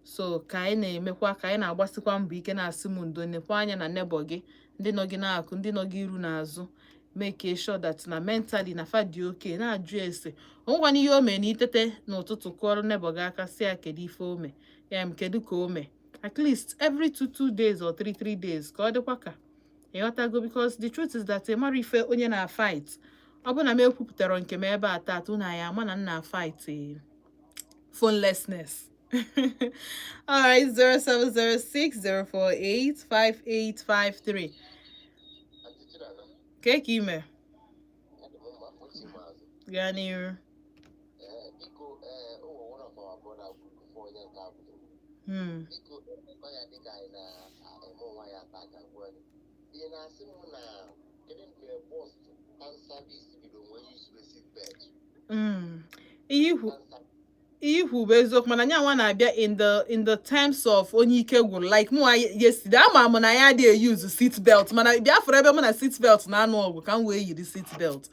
So ka anyị na-emekwa, ka anyị na-agbasikwa mbọ ike, na-asị m ndo nekwa anya na neighbor gị, ndị nọ gị n'akụ, ndị nọ gị iru n'azụ, make sure that na mentally na fa dị okay. Na-ajụ ese onwekwana ihe o mee na itete n'ụtụtụ, kụọrọ neighbor gị aka, si ya kedu ife o mee ya m, kedu ka o mee, at least every 2 2 days or 3 3 days, ka ọ dịkwa ka ịghọtago, because the truth is that ị mara ife onye na-fight. Ọ bụ na m ekwupụtara nke m ebe a taata, unu anyị ama na m na-fight phonelessness. All right, 0706 048 5853. Ka ka ime? Gaa n'iru.
Biko, o nwere one of our brother kwuru before onye nke a kwuru. Biko, ọ ya dịka anyị na-eme onwe ya ata aka gwa anyị. Ị na-asị m na kedu mgbe bus and service bido nwee use seat belt?
Ihe ikwu bụ eziokwu, mana nyanwa na-abịa in the terms of onye ike gwụrụ, like mụ yesterday. Ama m na ya adịghị use seat belt, mana bịa fụrụ ebe mụ na seat belt na-anụ ọgụ ka m wee yiri seat belt.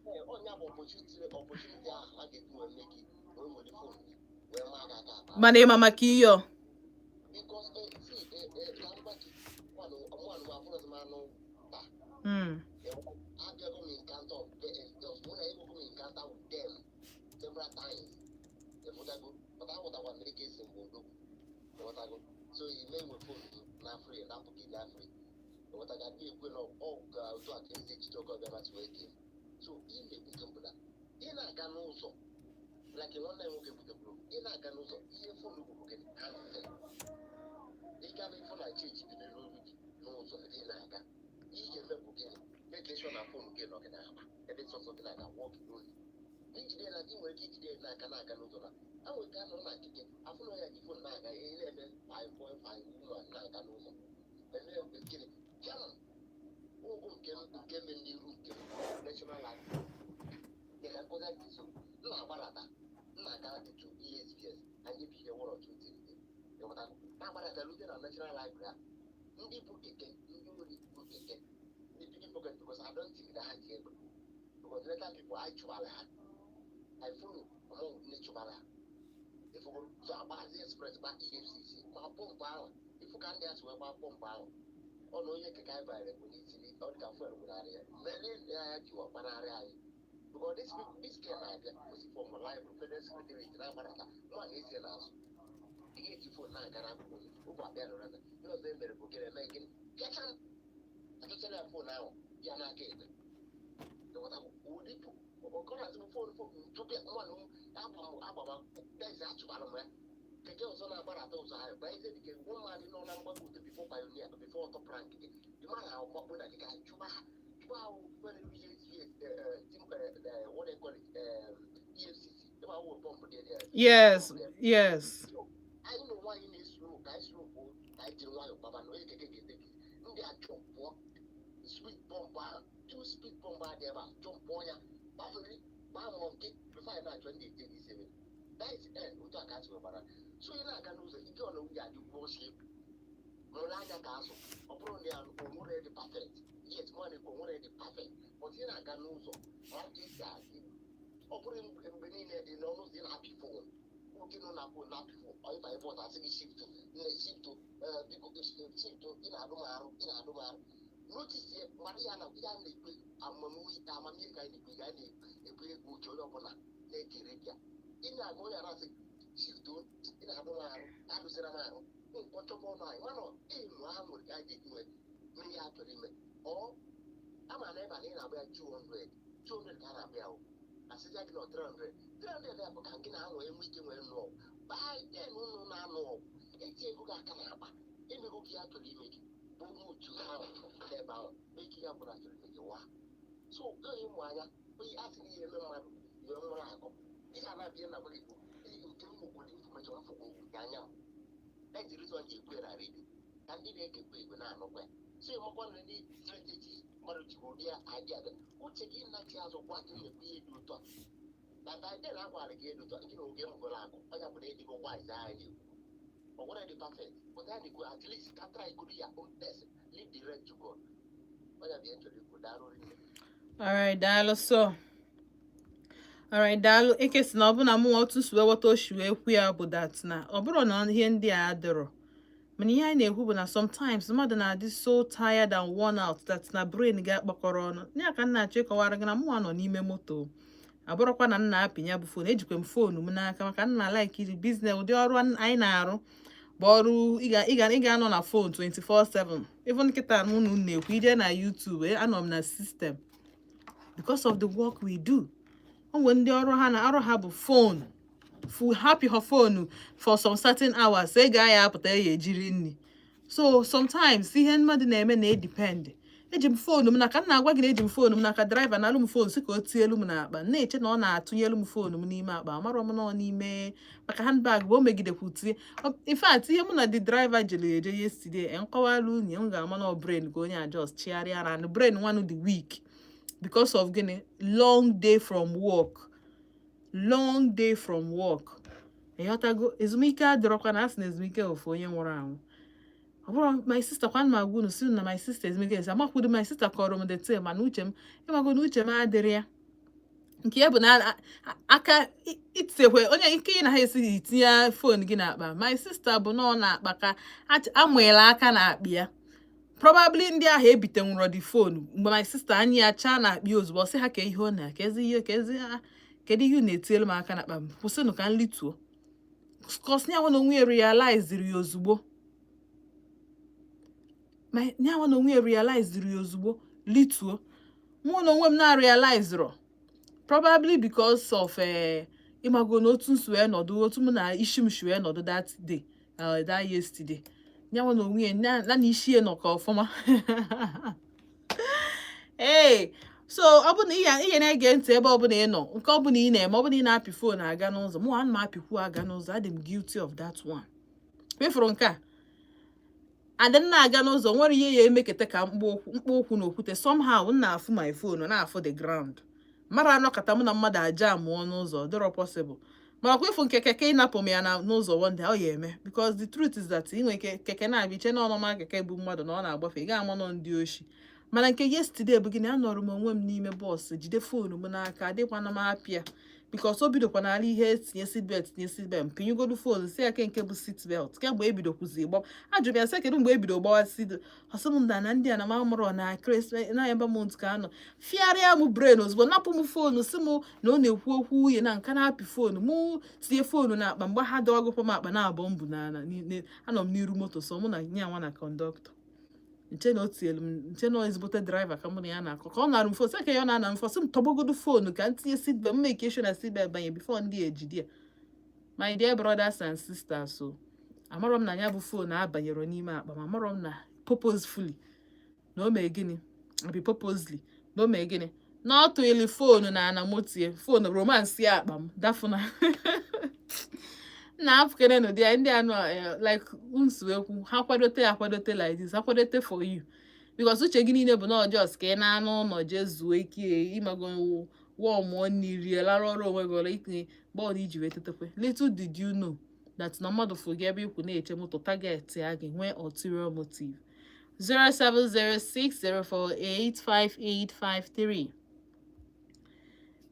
Ee, ọnya bụ opportunity ahụ a ga-eji wee mee gị wee were phone gị wee maa gị aka akpa.
Mana ịma maka ihe ọ
Because see, ka m gwa gị, mmanụ mmanụ abụrụzi m anụ taa. Abịago m encounter of mụ na enwego m encounter with them several times. Ịfụtago? But aghọtakwa m eke esi mgbe odogwu. Ịghọtago? So ime nwe phone gị na free, napụ gị na free. Ịghọtago? Adị ekwe na ọ ga otu a ka ezi echiche oge ọbịa masị wee kee. So ị na-ekwu nke mbụ na ị na-aga n'ụzọ, like nwanne m nwoke butekwuru, ị na-aga n'ụzọ, ihe phone bụ gịnị? Handset. Ị ga na ịfụ na change dị n'elu olu gị n'ụzọ ebe ị na-aga, ihe ị ga-eme bụ gịnị? Make sure na phone gị nọ gị n'akpa ebe sọsọ gị na-aga work only. Ijide na ị nwere ike ijide n'aka na-aga n'ụzọ na a nwere ike anọ na nkike afụ na ya ji phone na-aga ihe na-eme 5.5 woman na-aga n'ụzọ eme gịnị pịam ogo nke m nke me n'iru nke m national life dị ka nkọzi gị. So m na-agbadata, m na-aga to ESBS, anyị bi one or two things ịghọta, na-agbadata rute na national library a, ndị bụ keke, ndị ori bụ keke, ndị pickpocket, because I don't think that ha ji egbe, because later people I chụbara ha, I follow among ndị chụbara ha ifugo. So agbazi express gba EFCC ma pọmpụ ahụ ifu ka ndị a si wee gbaa pọmpụ ahụ. Ọ na onye keke anyị banyere bụ n'isi ọ dị ka fuel gwụnarị ya mere ya ji gbanarị anyị, because this people, this girl na-abịa osi from library, federal secretariat, na-agbadata nwa na-esi n'azụ ihe eji phone na-aga n'akụkụ ụzọ ụbụ abịa nọrọ na ihe ọzọ e mere bụ gịnị? Eme gịnị? Pịacha achọchara ya phone ahụ ya n'aka ekpe. Ụdị ọkọrọ phone phone ntụpịa nwanụ agba m guys achụbara m ya. Keke ọzọ na-agbadata ụzọ ahụ gba eze dike woman nọ na mgbago ute before pioneer, before top rank gị, the man ahụ gbakpo na keke chụba ha, chụba ahụ nwere ihe team, what they call it, EFCC ebe ahụ pọmpụ dị there. Anyị na onwe anyị na-esoro ka anyị soro kwuo ka anyị jiri nwayọọ gbaba na onye keke ga-ete gị ndị a jọmpụọ speed bump ahụ, two speed bump ahụ dị ebe a, jọmpụọ ya gbafere gbaa mọ nke before anyị na-achọ ndị ete gị sebe. That is end otu a ka a si wee gbara. So ị na-aga n'ụzọ ike ọ na nwunye adị gwuo mụrụ anya ka azụ. Ọ bụrụ na ya onwere dị perfect, yes, nwa na-ekwu onwere dị perfect, but ị na-aga n'ụzọ mara ka esi adị. Ọ bụrụ mgbe niile dị n'ọnụ ụzọ ị na-apị phone, nwoke nọ na phone na-apị phone, ọ ịba ebe ọzọ asị gị shift, nne, shift, biko shift, ị na-adụ m arụ, ị na-adụ m arụ. Notice ya, mara ya na ya na-ekwe amamihe, amamihe ka anyị na-ekwe, ka anyị na-ekwe egwu uche onye ọbụla na-ekere bịa. Ị na-aga onye arasị shift, ị na-adụ m arụ, adụzira m arụ nkwọchọba ọnụ anyị mana ịmụ ha nwere ka anyị ga-eji nwee ihe a chọrọ ime. Ọ ama na ebe a na ị na-agba ya 200. 200 ka a na-abịa o, asịja gị na 300, 300 ya bụ ka gị na ha nwee nwee ike nwee nụọ. By then unu na-anụ ọgụ, eti ego gị aka n'akpa, emego gị ya chọrọ ime gị bụ onye otu ha n'ebe ahụ mee ka ya bụrụ achọrọ ime gị wa. So onye ịmụ anya, onye asị na ihe eme mmadụ ihe nwere akọ, ihe a na-abịa na gwa gị bụ nke m nwekwara information mfụkwa okwu anya m. That's the reason ji ekwe na redio ka ndị na-egekwa egwe na-anụkwa ya. So ịmakwa na ndị strategy mmadụ ji ụdị idea gị, uche gị nnachi azụ gwa gị mekwa ihe dị ụtọ na by then a gwara gị dị ụtọ gị na oge mgoro akụ onye bụ na ịdịgo wise. Anyị na-ekwu ọ gwara dị perfect, but anyị na-ekwu at least ka try godo ya own best, leave the rest to God. Onye bụ ihe chọrọ ikwu. Daalụ rinne.
Alright, daalụ. So alright, daalụ. Eke si na ọ bụ na mụnwa otu si wee ghọta oshi wee kwu ya bụ that na ọ bụrụ na ihe ndị a adịrọ, mana ihe anyị na-ekwu bụ na sometimes mmadụ na-adị so tired and worn out that na brain ga-akpakọrọ ọnụ ya. Ka m na-achọ ịkọwara gị na mụnwa nọ n'ime moto, abụrụkwa na m na-apị ya bụ phone. Ejikwa m phone m n'aka maka m na like iji business. Ụdị ọrụ anyị na-arụ bụ ọrụ ị ga-anọ na phone 24/7. Even kịta mụ na unu na-ekwu, ije na YouTube, anọ m na system because of the work we do. O nwere ndị ọrụ ha na ọrụ ha bụ phone fu happy ha phone for some certain hours, ego ya apụta ya ejiri nri. So sometimes ihe mmadụ na-eme na-edepend. Eji m phone m n'aka, m na-agwa gị na eji m phone m n'aka, driver na-alụ m phone si ka o tielu m n'akpa, m na-eche na ọ na-atụnyelu m phone m n'ime akpa. Amarọ m nọ n'ime maka handbag bụ o megidekwu tie. In fact, ihe mụ na the driver jere eje yesterday, nkọwara unyi m ga-ama na ọ brain ka onye adjust chigharịa na brain nwanụ the week because of gịnị? Long day from work, long day from work. Ịghọtago? Ezumike adịrọkwa na asị na ezumike ofu onye nwụrụ anwụ. Ọ bụrụ my sister kwa m agwa unu si na my sister ezumike ezi amakwudo. My sister kọrọ m the tale, mana uche m, ịmago na uche m adịrị ya. Nke ya bụ na aka itekwe onye ike ị na ha esi itinye phone gị n'akpa. My sister bụ na ọ na-akpa ka amụela aka na akpa ya. Probably ndị ahụ ebitenwụrọ the phone mgbe my sister anya ya chaa na akpa ozugbo, ọ sị ha ka ihe ọ na ka ezi ihe ka ezi ha, kedu ihe unu na-etielu m aka n'akpa m? Kwụsịnụ ka m lituo. 'Cause ya nwa na onwe ya realized ya ozugbo, ma ya nwa na onwe ya realized ya ozugbo lituo. Mụ na onwe m na-realized probably because of ịmago na otu nsi wee nọdụ, otu mụ na isi m si wee nọdụ that day, that yesterday. Ya nwa na onwe ya na isi ya nọ ka ọfụma. Ee, so ọ bụ na ihe na-ege ntị, ebe ọbụla ị nọ, nke ọbụla ị na-eme, ọ bụla ị na-apị phone aga n'ụzọ, mụ ana m apịkwu aga n'ụzọ. Adị m guilty of that one. Kpefuru nke a adị m na-aga n'ụzọ, nwere ihe ya emeketa ka mkpụ ụkwụ na okwute. Somehow m na-afụ my phone, na-afụ the ground mara anọkọta mụ na mmadụ aja mụọ n'ụzọ. Dịrọ possible. Mana ọkwa ịfụ nke keke ịnapụ m ya na n'ụzọ one day, ọ ya eme, because the truth is that ị nwere ike keke na-abịa iche na ọnọma keke bụ mmadụ na ọ na-agbafe, ị ga-ama nọ ndị oshi. Mana nke yesterday bụ gịnị? Anọrọ m onwe m n'ime bus, jide phone m n'aka, adịkwana m apịa because o bidokwa n'ala ihe tinye seatbelt, tinye seatbelt, mpinyegodu phone si ya ke nke bụ seatbelt. Kemgbe ebidokwuzi gba, ajụrụ m ya sị kedu mgbe ebido gbawa seat. Ọsị m na ndị a na m amụrọ na Christmas na ebe month ka anọ fịarịa m brain ozugbo, napụ m phone, si m na ọ na-ekwu okwu nwunye na nka na-apị phone mụ, tinye phone n'akpa. Mgbe ha dọwagokwa m akpa na abụọ m bụ n'ala, anọ m n'iru moto, so mụ na nya nwa na conductor nche na o tinyelu m nche na ezigbote driver ka mụ na ya na-akọ ka ọ nara m phone, sị ka ya ọ na-ana m phone, sị m tọgbogodo phone ka m tinye seatbelt, m make sure na seatbelt banye before ndị ejide ya. My dear brothers and sisters, so amarọ m na ya bụ phone abanyere n'ime akpa ma amarọ m na purposefully na o mee gịnị, abi purposely na o mee gịnị, na ọ tụghịlị phone na ana motie phone romance ya akpa m dafụna na afụkene n'ụdị ya. Ndị anụ like nsu ekwu ha kwadote akwadote like this, ha kwadote for you because uche gị niile bụ na just ka ị na-anụ ụlọ jee zuo ike, ịmago, wọmụọ nri, rie, lara ọrụ onwe gị ụra, itinye bọọlụ iji wee tetekwe. Little did you know that na mmadụ fụ gị ebe ikwu na-eche moto, target ya gị, nwee ulterior motive. 07060485853.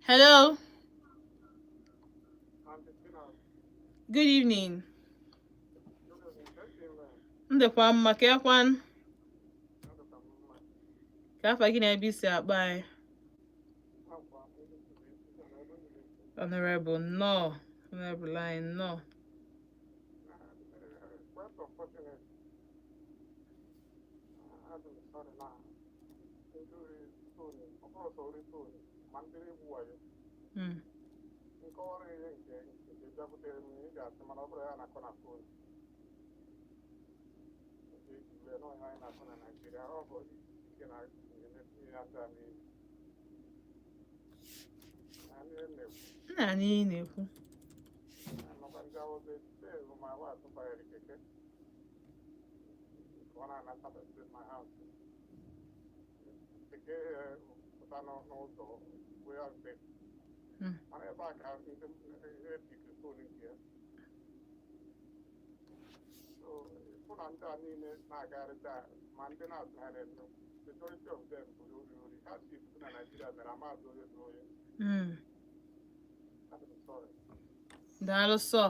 Hello, good evening. Ndekwa mma ka ekwan ka afa gị na ebe isi akpa anyị? Honorable, nnọọ. Honorable anyị, nnọọ.
Quite unfortunate. I'm sorry now. Ndị ori phone, ọ bụrụ sọ ori phone, ma ndị egwu wayo. Nkọwara ihe nke bịakwutere m, ị ga-asị, mana ọ bụrụ ya na-akọ na phone. Nke ejiri n'ọhịa anyị na-akọ na Naịjirịa, ọ bụ ike na ihe ndị a niile. Na ndị na-ekwu
Nna anyị na-ekwu.
Anọkwa ndị Awụsa today, my wife banyere keke ka ọ na-anata to my house. Keke pụta n'ụzọ wee mfe. Mana ebe a ka ndị epiki phone nke ya. So ịfụ na ndị a niile na-agagharị taa, ma ndị na-asị ha na-eme, majority of them bụ ori ori. Ha si na Naịjirịa mere amaghị onye bụ onye. Adị m sorry.
Daalụ sọ.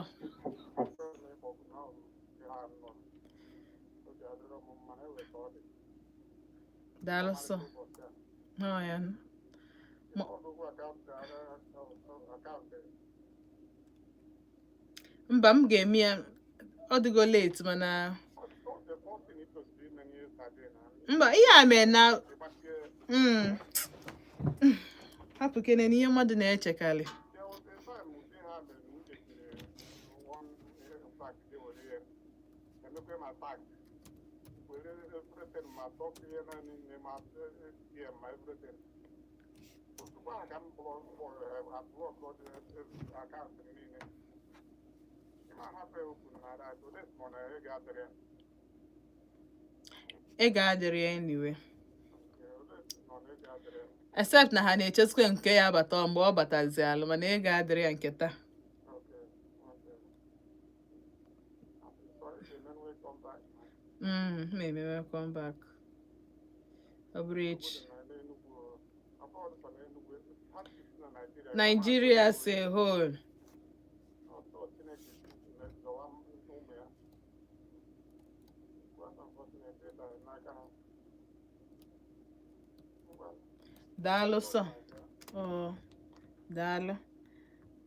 Achọrọ m ịkpọ na ọ bụ ihe a nọ. Obi adịrọ m mma na ewe ka ọ dị.
Daalụ sọ.
Ụbọchị a.
Ọ ya.
Ọgụgụ akaụntụ.
Mba, m ga-eme ya. Ọ dịgo late, mana
The first thing ị tosiri ime n'ihe yesterday na
mba, ihe a mere na
ịgbachie.
Hapụ kene n'ihe mmadụ na-echekarị.
There was a time ụdị ha mere na uche tiri one pack dị were ya emekwe ma pack were everything, ma talk ihe na niile, ma ATM, ma everything. Ozugbo ahụ ka m block akaụntụ m niile. Ịma hapụ okwu na that ole ma na ego adịrị ya.
Ego adịrị ya anyway.
Nke ole nọ na ego adịrị ya.
Except na ha na-echezikwa nke ya abata mgbe ọ batazi alụ, mana ego adịrị ya nke taa.
Okay. I'm sorry, the men will come back.
M emewe come back. Ọ bụrụ echi.
Obodo na Enugu, abroad for Enugu, ha si na Nigeria.
Nigeria as a whole.
Ọtọ Chineke na-ezọwa ụmụ ya. Quite unfortunate, ịdara n'aka ha. Ngwa,
Daalụ sọ. Oh, daalụ.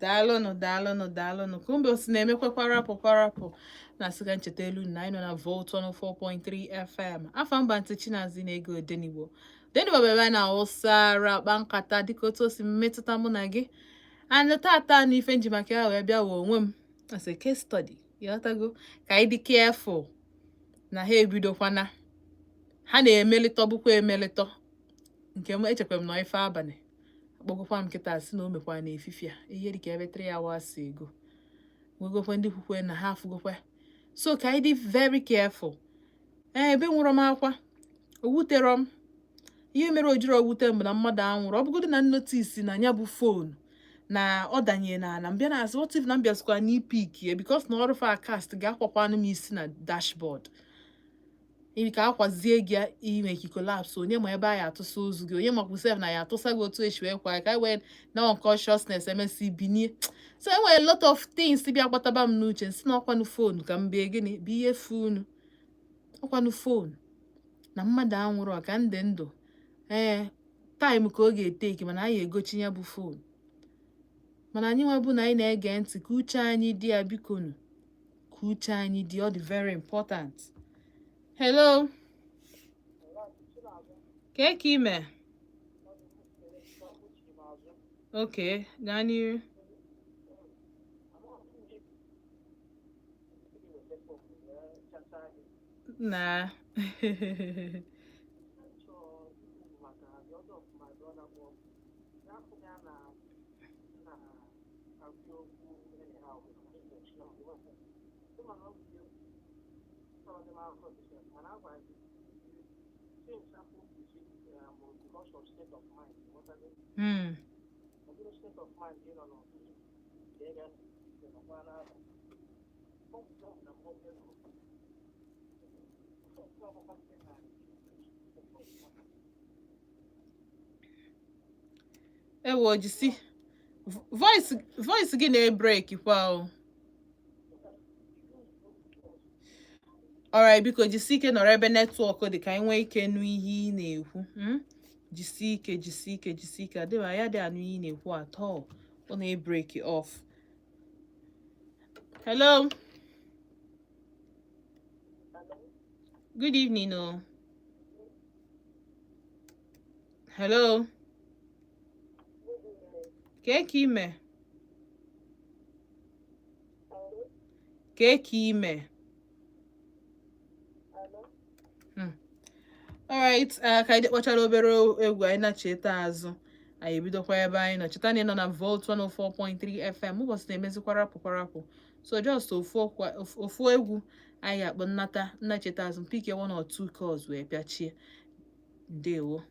Daalụnụ, daalụnụ, daalụnụ. Kumbe osi na-emekwa kwarapụ kwarapụ. Na-asị ka ncheta elu na anyị nọ na Volt 104.3 FM. Afọ mba ntị Chinazi na-ego Odenigbo. Odenigbo bụ ebe a na-awụsara akpa nkata dịka otu o si mmetụta mụ na gị. And tata na ife nji maka ya wee bịa wee onwe m as a case study. Ịghọtago? Ka anyị dị careful na ha ebidokwana. Ha na-emelitọ bụkwa emelitọ. Nke m echekwa m nọ ife abalị. Akpọgokwa m nkịta sị na o mekwara n'efifie a ihe dịka ebe 3 hours ago. Nwegokwa ndị kwukwe na ha afụgokwa. So ka anyị dị very careful. Ee, ebe nwụrụ m akwa, o wuterọ m. Ihe mere o jiri owute m bụ na mmadụ anwụrụ. Ọ bụgodu na notice na ya bụ phone na ọ danye n'ala, mbịa na asị, what if na m bịazikwa n'ipick ya, because na ọrụ fa cast ga-akwakwanụ m isi na dashboard. Ị ka akwazie gị ime ka collapse, onye ma ebe a ya atụsa ozu gị, onye makwa sef na ya atụsa gị otu esi wee kwa ka anyị wee na unconsciousness emesi binie. So e nwere a lot of things bịa gbataba m n'uche, nsị na ọkwanụ phone ka m bie gịnị bụ ihe funu ọkwanụ phone na mmadụ anwụrụ ka ndị ndụ. Ee, time ka ọ ga-eteki, mana anyị egochi ya bụ phone. Mana anyị nwa bụ na anyị na-ege ntị, ka uche anyị dị ya, bikonu, ka uche anyị dị, ọ dị very important. Hello, kee ka ime? Okay, gaa n'iru. Na Ewo, jisi voice gị na-ebreak kwa o. Alright, biko jisi ike nọrọ ebe network dị ka anyị nwee ike nụ ihe ị na-ekwu. Jisi ike, jisi ike, jisi ike, adịghị ya dị anụ ihe ị na-ekwu at all, ọ na-ebreak off. Hello, good evening o. Hello. Kee ka ime? Kee ka ime? Alright, ka anyị kpọchara obere egwu, anyị na-cheta azụ, anyị ebidokwa ebe anyị nọ. Cheta na ị nọ na Volt 104.3 FM. Ụbọchị na-emezi kwarapụ kwarapụ, so just ofu ofu egwu anyị ga-akpọ nnata nnacheta azụ, pick one or two calls wee pịachie. Ndewo.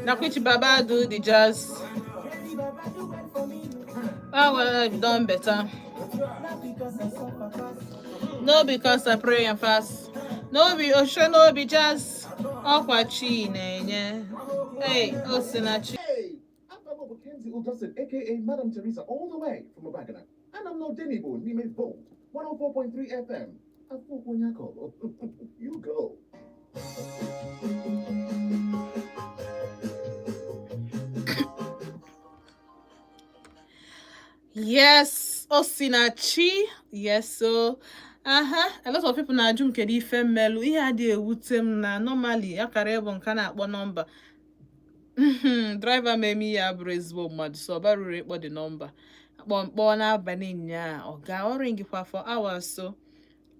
Na which Baba do the jazz? Oh, well, I've done better. No, because I pray and fast. No be Osho, no be jazz. Ọkwa chi na-enye. Hey, o si na chi.
Hey, I'm Baba Kenzie Augustine, aka Madam Teresa, all the way from Abagana. And I'm not Denibo, Nime Volt, 104.3 FM. Afukunyako. You go.
Yes, Osinachi. Yes, so aha, a lot of people na-ajụ m kedu ife mmelụ. Ihe adịghị ewute m na normally akara ịbụ nke a na-akpọ nọmba driver ma eme ihe abụrụ ezigbo mmadụ, so ọ bara uru ịkpọ dị nọmba akpọ mkpọ n'abalị nyaa. Ọ ga ọrụ ngịkwa for hours, so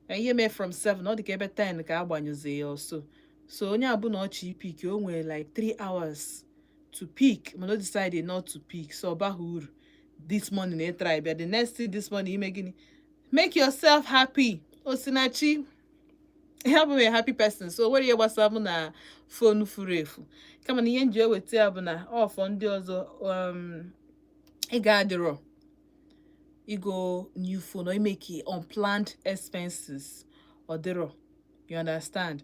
ihe mee from 7, ọ dị ka ebe 10 ka agbanyụzi ya ọsọ. So onye abụ na ọchị pick, o nwere like 3 hours to pick, mana o decide not to pick, so ọ baghị uru. This morning ị try bịa, the next thing this morning ime gịnị? Make yourself happy. Osinachi, abụ m a happy person, so nwere ihe gbasara mụ na phone furu efu, kama na ihe m ji eweta ya bụ na ọfọ ndị ọzọ, ị ga-adịrọ igo new phone or imeke unplanned expenses, ọ dịrọ, you understand?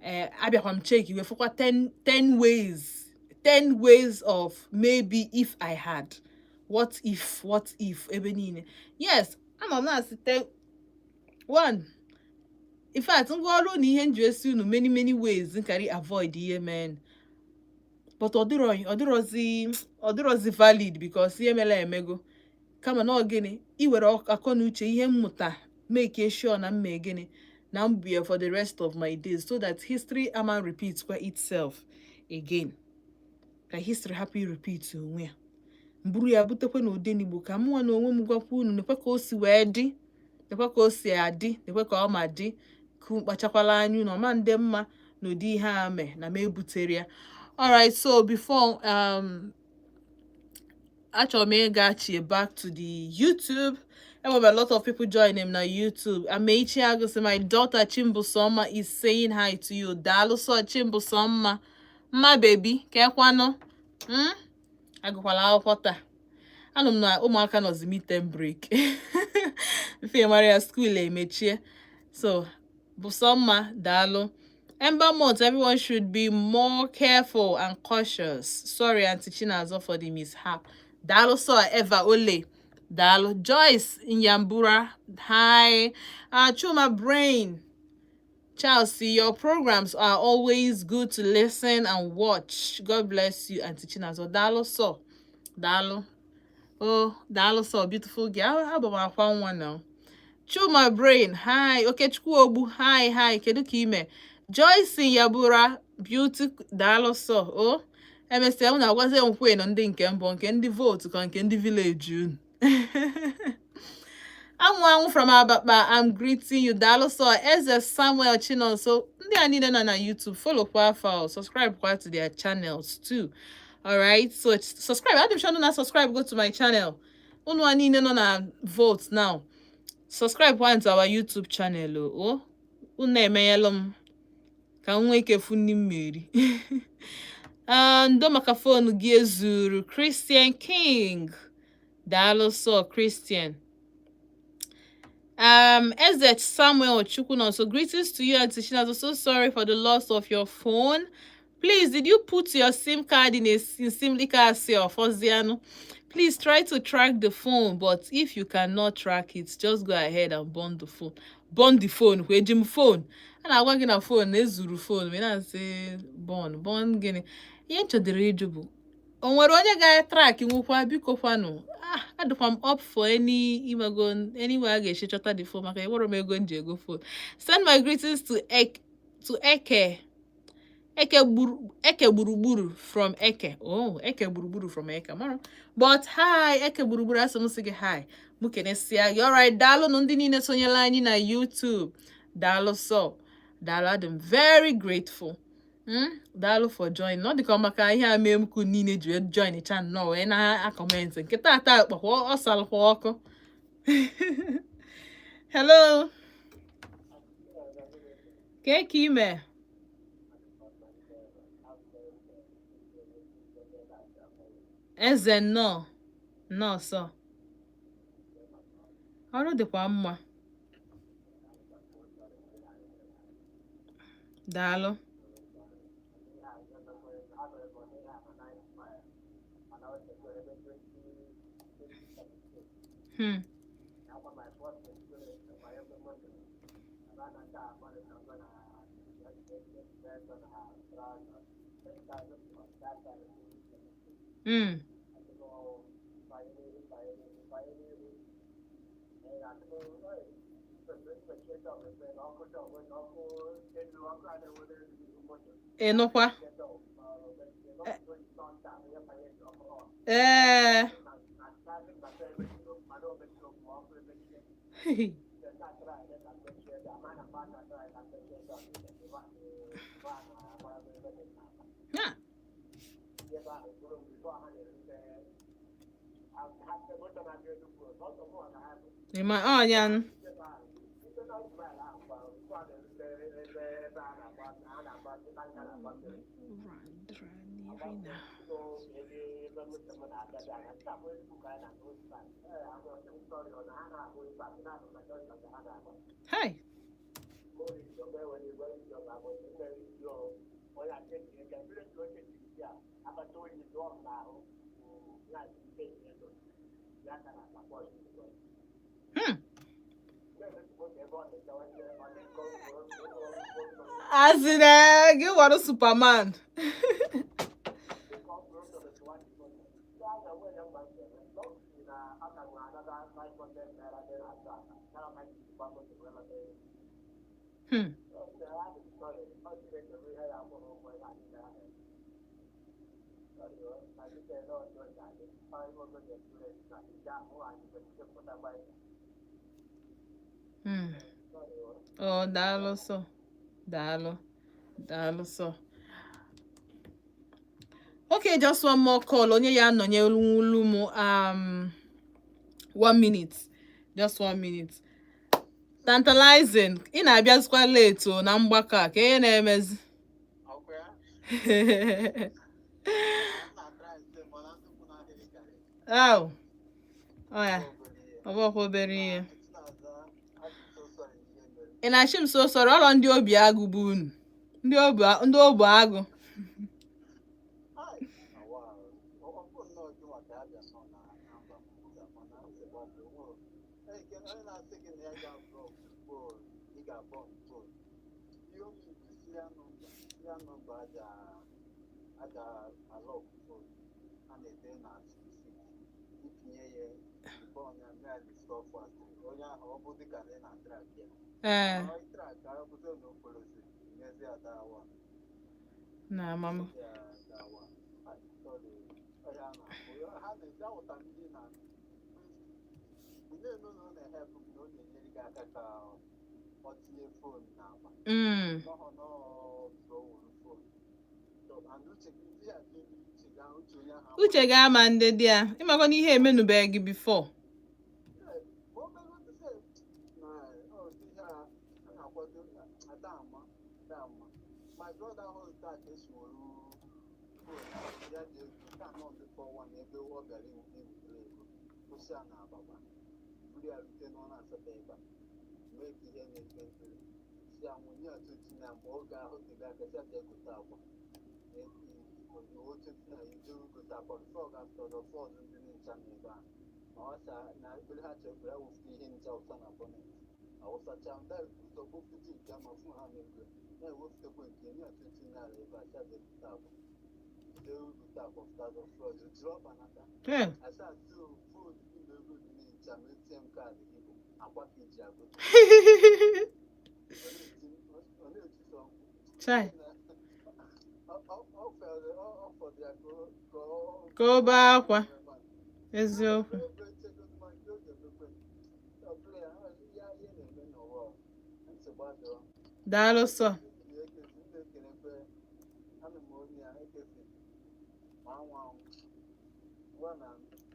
Eh, abịakwa m check iwe fụkwa 10 10 ways, 10 ways of maybe if I had, what if, what if, ebe niile. Yes, anọ m na-asị 10 one. In fact, ngwa ọrụ na ihe m ji esi unu many many ways nkari avoid ihe men, but ọ dịrọ, ọ dịrọzi valid because ihe mere emego. Kama na ọ gịnị, iwere akọ na uche, ihe mmụta, make sure na mme gịnị na m bie for the rest of my days, so that history ama repeat kwa itself again, ka history hapụ repeat onwe ya. Mburu ya butekwe na Odenigbo, ka mụnwa na onwe m gwakwa unu nekwe ka o si wee dị, nekwe ka o si adị, nekwe ka ọ ma dị, ka unu kpachakwala anya unu ọma ndị mma n'ụdị ihe a mee na m ebutere ya. Alright, so before achọrọ m ịgachi back to the YouTube. Enwere a lot of people join him na YouTube. Amechi Agosi, my daughter Chimbusoma is saying hi to you. Daalụ sọ, Chimbusoma. Mma baby, kekwanụ? Agụkwala akwụkwọ taa? Anụ m na ụmụaka nọzi midterm break. Mfe mara ya, school emechie. So, Busoma, daalụ. Ember month, everyone should be more careful and cautious. Sorry, Auntie Chinazo, for the mishap. Daalụ sọ, Eva Ole. Daalụ. Joyce Nyambura, hi. Chuma Brain. Chelsea, your programs are always good to listen and watch. God bless you, Auntie Chinazo. Daalụ sọ. Daalụ. Oh, daalụ sọ, beautiful girl. Abụ m akwa nwa now. Chuma Brain, hi. Okechukwu Ogbu, hi, hi. Kedu ka ime? Joyce Yabura, beauty, daalụ sọ. Oh, emesịa m na-agwazi nkwe nọ ndị nke mbụ, nke ndị vote ka nke ndị village unu. Anwụ anwụ from Abakpa, I'm greeting you. Daalụ sọ, Eze Samuel Chinonso. Ndị a niile nọ na YouTube, follow kwa fa, subscribe kwa to their channels too. Alright, so subscribe. Adị m sure na subscribe go to my channel. Unu a niile nọ na vote now. Subscribe kwa to our YouTube channel o. Unu emenyelụ m ka m nwee ike fụ ndị mmeri. Ah, ndo maka phone gị ezuru. Christian King. Daalụ sọ, Christian. Eze Samuel Chukwuno. So greetings to you, Auntie Chinazo. So sorry for the loss of your phone. Please, did you put your SIM card in a in SIM card or Foziano? Please try to track the phone, but if you cannot track it, just go ahead and burn the phone. Burn the phone. Eji m phone. A na-agwa gị na phone na-ezuru phone, wee na-asị burn, burn gịnị? Ihe m chọdịrị ịjụ bụ, o nwere onye ga-track nwukwa? Biko kwanụ. Ah, adịkwa m up for any imego anywhere a ga-esi chọta the phone, maka enwere m ego m ji ego phone. Send my greetings to Ek to Eke Eke gburu Eke gburugburu from Eke. Oh, Eke gburugburu from Eke. Mara. But hi, Eke gburugburu, asị m sị gị hi. Mụ kenesia gị. Alright, daalụ ndị niile sonyela anyị na YouTube. Daalụ so. Daalụ, adị m very grateful. Daalụ for join. Ọ dịka maka ihe a mee m ku niile ji wee join cha nnọọ wee na-acomment. Nke taata kpakwa ọ salụkwa ọkụ. Hello. Kee ka ime? Eze nnọọ. Nnọọ sọ. Ọrụ dịkwa mma. Daalụ. Ị nụkwa? Ee. Ya. Ị ma ọnya nụ. Hi. Asị na gị wọrọ Superman. Oh, daalụ sọ. Daalụ. Daalụ sọ. Okay, just one more call. Onye ya anọnyelu m 1 minute. Just 1 minute. Tantalizing. Ị na-abịazikwa late o na mgbakọ a ka ihe na-emezi. Oh. Oh ya. Ọ bụkwa obere ihe. Ị na-achị m so sọrọ ọlọ ndị obi agụ bụ unu. Ndị obi agụ. Ee. Na amam. Uche ga-ama ndị dị ya ịmakwa na ihe emenubeghị gị before. Yeah. Chai. Ka ọ bee akwa. Eziokwu. Daalụ sọ.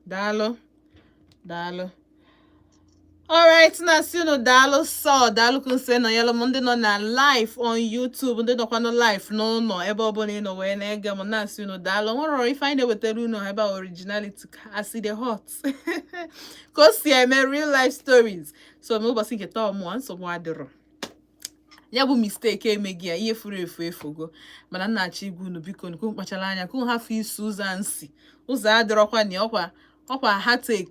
Daalụ. Daalụ. Alright, na-asị unu daalụ sọ, daalụ ka nọ yalụ m, ndị nọ na live on YouTube, ndị nọkwanụ live n'ụlọ, ebe ọbụla ị nọ wee na-ege m, na-asị unu daalụ. Nwere ife anyị na-ewetara unu ebe a, originality as e dey hot, ka o si eme, real life stories. So n'ụbọchị nke taa, ọmụọ nsogbu adịrọ, ya bụ mistake emeghị ya, ihe furu efu efugo. Mana nna achọ igwe unu, biko nkwu kpachara anya ka unu hafụ isi ụzọ a, nsi ụzọ adịrọkwa na ọkwa ọkwa heartache,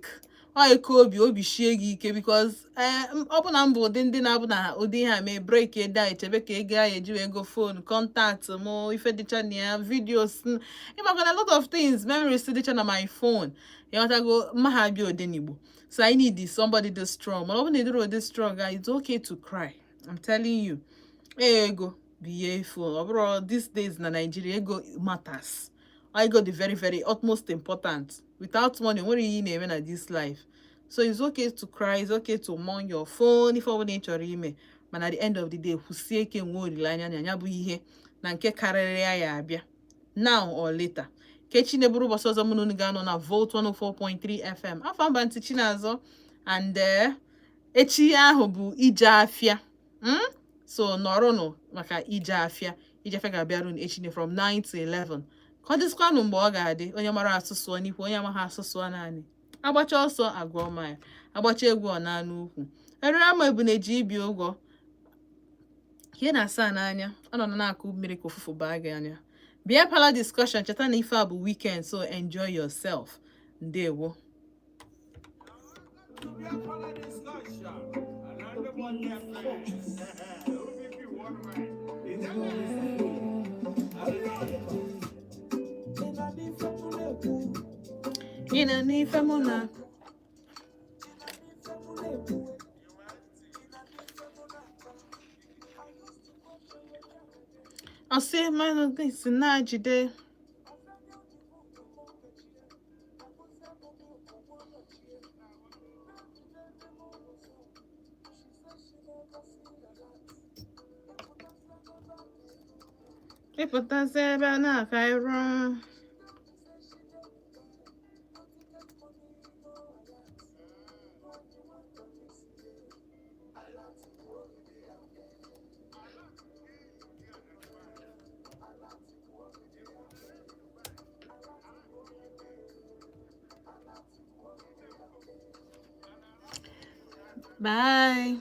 ọ eke obi obi shie gị ike, because ee, ọ bụ na mbụ ụdị ndị na-abụ na ụdị ihe a mee, break eda, echebe ka ego ahụ eji wee go phone contact mụ, ife dịcha na ya, videos, ịmakwa, a lot of things, memories dịcha na my phone, ịghọtago? Mma ha abịa Odenigbo. So I need somebody dị strong. Mana ọ bụ na ịdịrị ụdị strong, it's okay to cry, I'm telling you. Ego bụ ihe efu, ọ bụrụ these days na Nigeria, ego matters. Ego dị very very utmost important. Without money, nwere ihe ị na-eme na this life. So it's okay to cry, it's okay to mourn your phone, ife ọbụla ị chọrọ ime. Mana at the end of the day, kwụsie ike, nwee olileanya na ya bụ ihe na nke karịrị ya ya abịa now or later. Kechi na-eburu ụbọchị ọzọ, mụ na unu ga-anọ na Volt 104.3 FM. Afọ mba ntị Chinazọ and echi ahụ bụ ije afịa. So nọrụnụ maka ije afịa. Ije afịa ga-abịaru echi from 9 to 11. Ka ọ dịzikwanụ mgbe ọ ga-adị, onye mara asụsụ n'ikwu, onye amaghị asụsụ naanị agbacha ọsọ agụọ ma ya agbacha egwu, ọ na-anụ ukwu erere ama ebune ji ibi ụgwọ ihe na-asa n'anya, ọ nọ na-akụ mmiri ka ụfụfụ baa gị anya. Bịa pala discussion. Cheta na ife a bụ weekend, so enjoy yourself. Ndewo.
Beer parlor discussion. And everybody friends. OVP worldwide. Is that what it's
Ị na n'ife mụ na ọsị mmanụ si na-jide. Ịpụtazi ebe a na-aka iru. Bye.